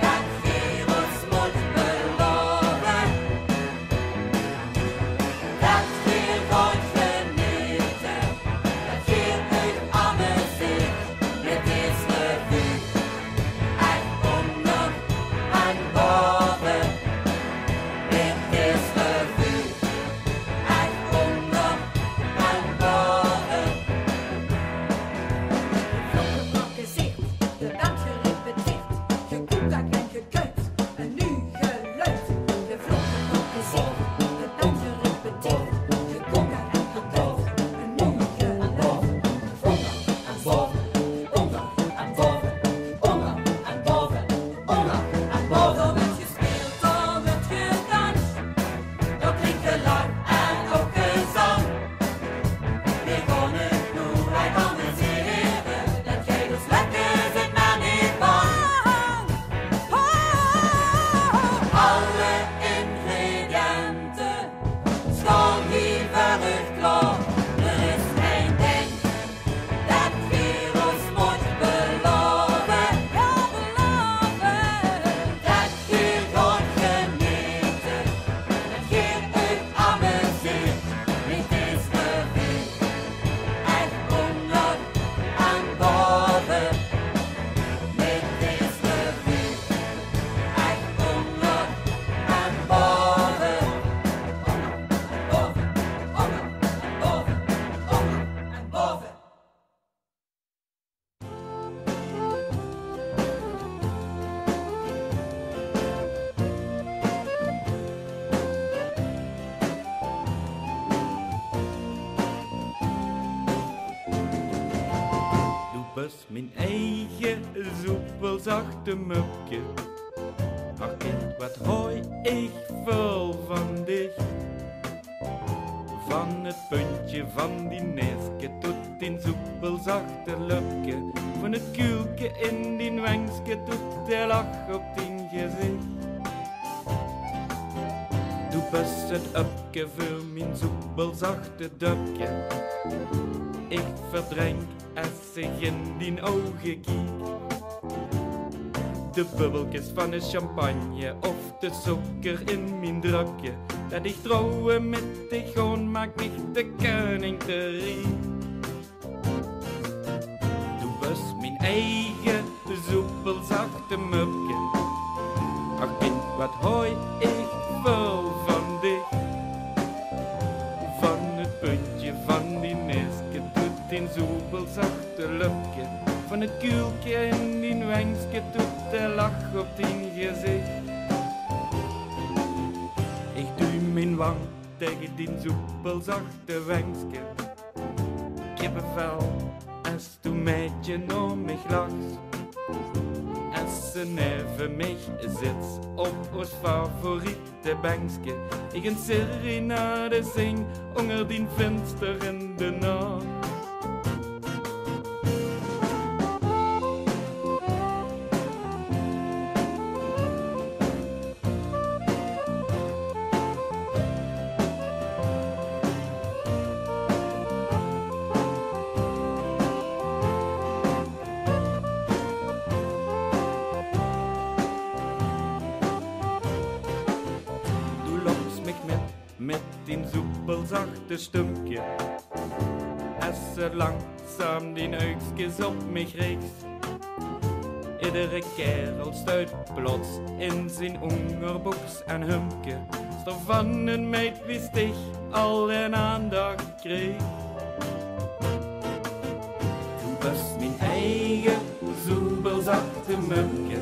det geer os mót belaove. Det geer gaot genete, det geer uch amuseert mit dees revue. Ech ónger en baove, mit dees revue. Ech ónger en baove. Gevlok, geprakkezeerd, gedaon, gerepeteerd, gekoektak en gekuit. Ein nuuj geluid, gevlok, geprakkezeerd, gedaon, gerepeteerd, gekoektak en gekuit. Ein nuuj geluid, gevlok en baove, ónger en baove, ónger en baove, ónger en baove. Dao wuuert gespeeld, dao wuuert gedans. Dao klinkt gelach en ouch gezang. Veer gaon uch noe ech amusere, det geer os lekker zit, mer neet bang. Alle ingrediënte staon hie veur uch klaor. D'r is ein dink det geer os mót belaove. Jao, belaove. Det geer gaot genete, det geer uch amuseert mit dees revue. Ech ónger en baove, mit dees revue. Ech ónger en baove. Ónger en baove, ónger en baove, ónger en baove. Doe bös mien eige zoepelzachte mupke. Ach kind, wat haoj ich väöl van dich. Van 't puntje van dien neeske tot dien zoepelzachte lupke, van 't kuulke in dien wengske tot de lach op dien gezich. Doe bös 't upke veur mien zoepelzachte dupke. Ich verdrink es ich in dien ouge kiek. De bubbelkes van de champagne of de sókker in mien dröpke. Det ich trouwe mit dich gaon, maak mich de keuning te riek. Doe bös mien eige zoepelzachte mupke. Ach kind, wat haoj ich väöl van dich. Van 't puntje van dien neeske tot dien zoepelzachte lupke. Van 't kuulke in dien wengske tot de lach op dien gezich. Ich duuj mien wang taenge dien zoepelzachte wengske. Kippevel es doe maedje nao mich lachs. Es se neve mich zits op ós favoriete benkske. Ich ein serenade zing ónger dien vinster in de nach. Dien soepelzachte stumke, es ze langzaam dien uigskes op mich richs. Iedere kaerel stuit plots in zien óngerboks en humke, is d'r van ein meid wie dich al ein aandach kreeg. Doe bös mien eige soepelzachte mumke,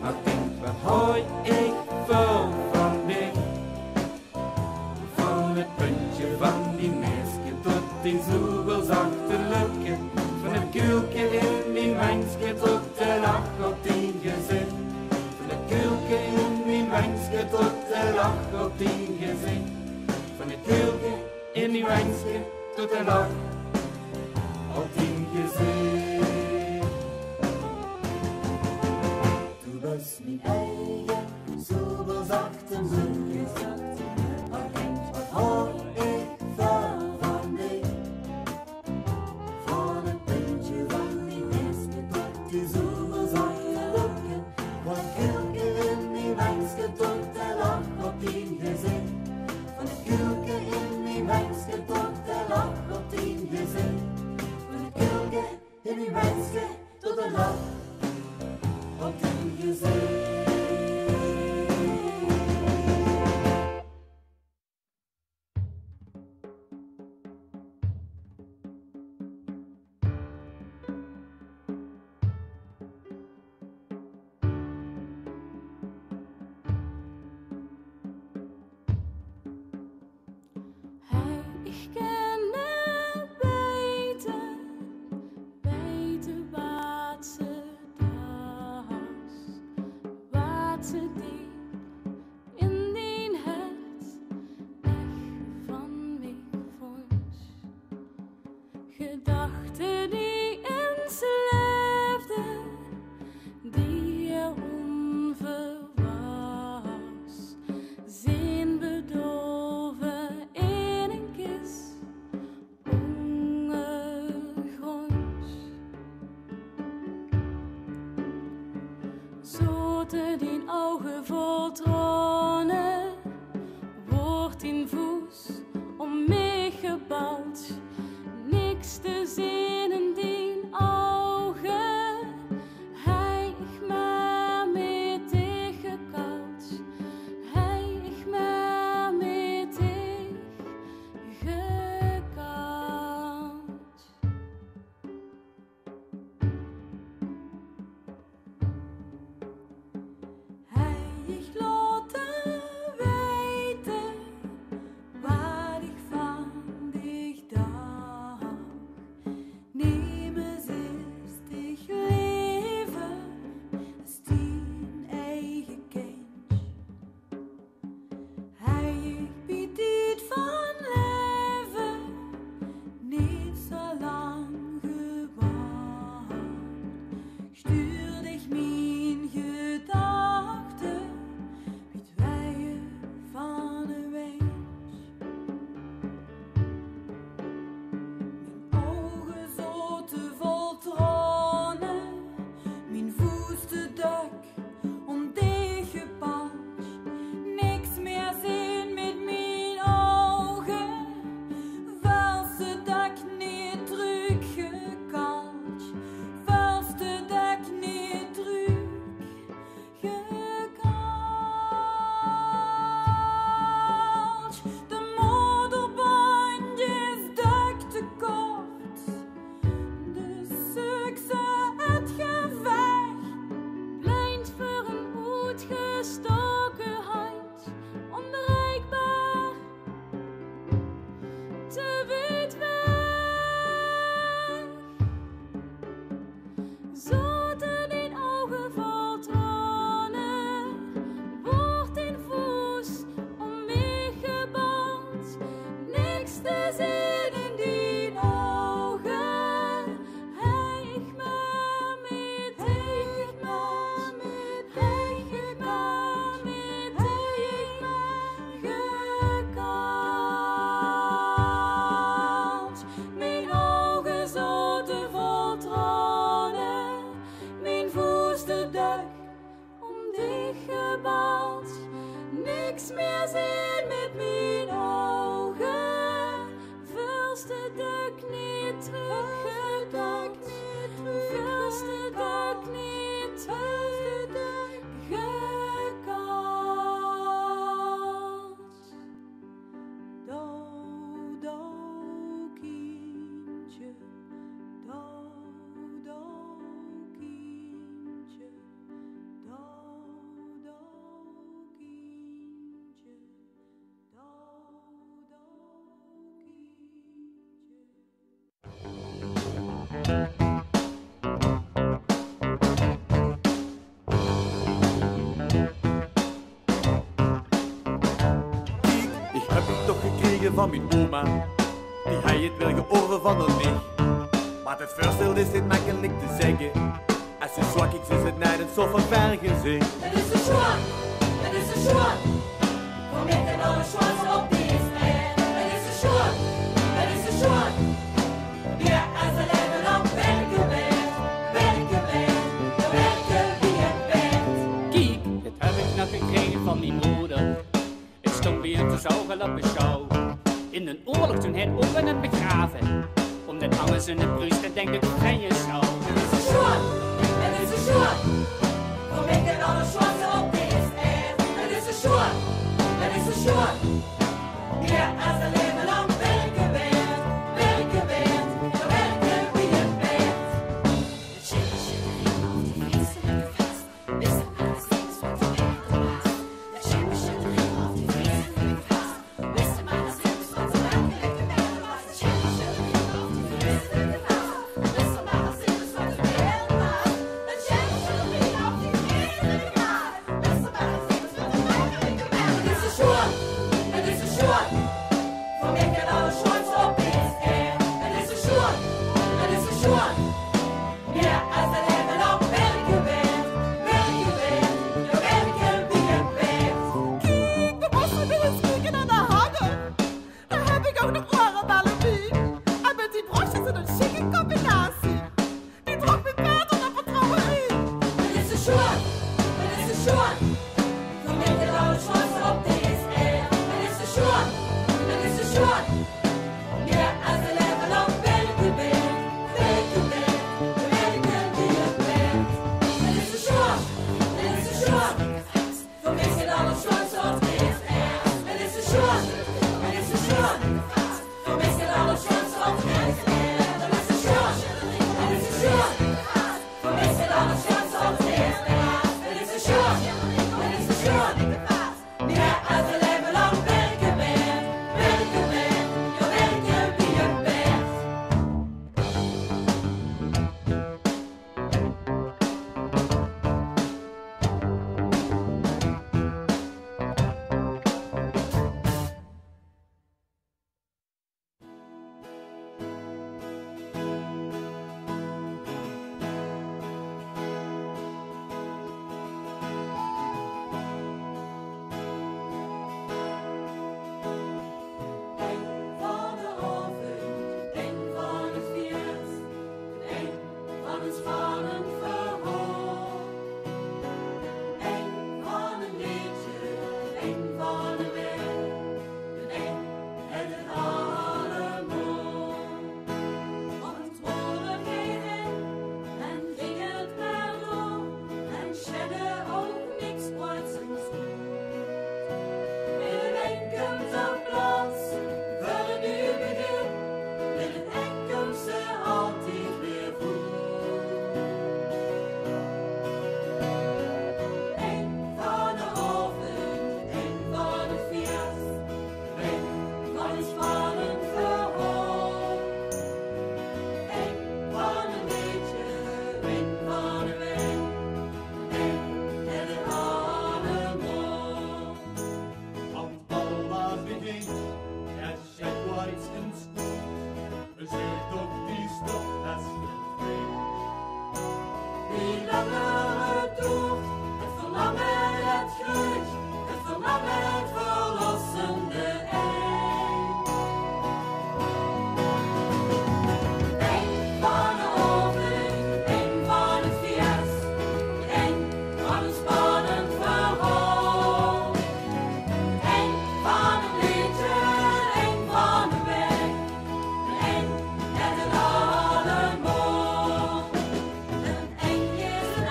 mer dink, waat haw ich väöl van dich. Van 't puntje van dien neeske tot dien soepelzachte lipke, van 't kuulke in dien wengske tot de lach op dien gezich. Van 't kuulke in dien wengske tot de lach op dien gezich. Van 't kuulke in dien wengske tot de lach op dien gezich. Doe bös mien eige soepelzachte mumke, mer dink, waat haw ich väöl van dich. Van 't puntje van dien neeske tot dien soepelzachte lipke, van 't kuulke in dien wengske tot de lach op dien gezich. Van 't kuulke in dien wengske tot de lach op dien gezich. Van 't kuulke in dien wengske tot de lach op dien gezich. Hey, ich kin neet weite, weite waat se daas, waat se deis in dien hert ech van mich vóns. Gedachte die ins leefde, die ónverwachts zeen bedolve in ein kis óngergrónds. Zote dien ouge vol traone, woort dien voes óm mich gebald. Niks te zeen in dien ouge Van mien oma, die haw 't waal georve van häör nicht. Mer 't veurstèl is neet mekkelik te zègke. Es ze zoe kiek, is 't net ein soort van vergezich. 't Is zoe sjoon, 't is zoe sjoon. Veur mich 't allersjoonste op dees aerd. 't Is zoe sjoon, 't is zoe sjoon. Mieë es ein laeve lang wirke waerd, wirke waerd, wirke wie ein paerd. Kiek, dit höb ich nog gekrege van mien moder. Ich stóng bie häör te zouge op de sjouw. In d'n oorlog toen haet oma 'm begrave. Ómdet angers in de Pruus det dink ich fijn sjouw. 't Is zoe sjoon, 't is zoe sjoon. Veur mich 't allersjoonste op dees aerd. 't Is zoe sjoon, 't is zoe sjoon. Mieë es ein laeve lang wirke waerd, wirke waerd, wirke wie ein paerd. Kiek, de mós mer ins kieke nao de hangel. Dao höb ich ouch nog oerebelle bie. En mit die brosjes is 't ein sjieke combinatie. Die trok mich baeter dan vertrouwe in. 't Is zoe sjoon, 't is zoe sjoon. Veur mich 't allersjoonste op dees aerd. 't Is zoe sjoon, 't is zoe sjoon. Mieë es ein laeve lang wirke waerd, wirke waerd, wirke wie ein paerd. 't Is zoe sjoon, 't is zoe sjoon. Veur mich 't allersjoonste op dees aerd. 't Is zoe sjoon, 't is zoe sjoon. Veur mich 't allersjoonste op dees aerd. 't Is zoe sjoon, 't is zoe sjoon. Veur mich 't allersjoonste op dees aerd. 't Is zoe sjoon, 't is zoe sjoon. Mieë es ein laeve lang wirke waerd, wirke waerd, jao, wirke wie ein paerd. Ein van d'n aovend, ein van 't fieës, ein van e spannend verhaol. Ein van e leedje, ein van de waeg, ein het 't allemaol. Op 't spoor geit 't en ging 't mer door en sjenne ouch niks oets. Mit 'n enj kump 'r op plaats veur 'n nuuj begin. Mit 'n enj kump ze altied weer voet. Ein van d'n aovend, ein van 't fieës, ein van e spannend verhaol. Ein van e leedje, ein van de waeg, ein het 't allemaol. Want al wat begint, het sjek waal ins good. Veer zeen toch die stop es wie langer 't doert, 't verlange 't greujt, 't verlange 't verlossende enj. Enj van d'n aovend, enj van 't fieës, enj van e spannend verhaol. Enj van e leedje, enj van de waeg, enj het 't allemaol. 'n Enj is 'n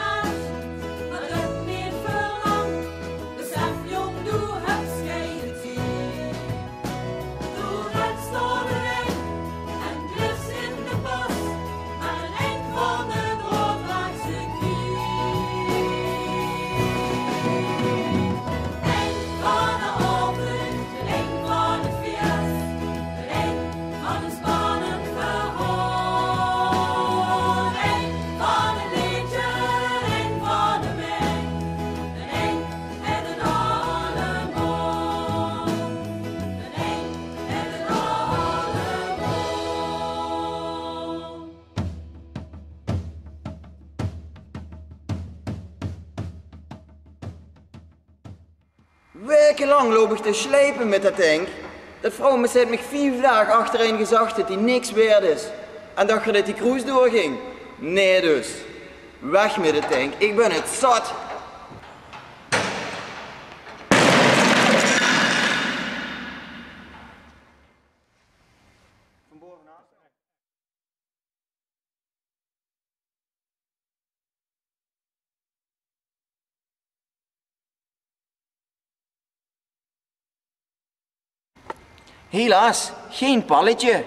Weke lang loop ich te sjleipe mit det dink. Det vrouw mit zich mich vief daag achterein gezag det die niks waerd is. En det ge det die kroes doorging. Nae dus. Weg mit det dink. Ich bön het zat. Helaas, gein palletje.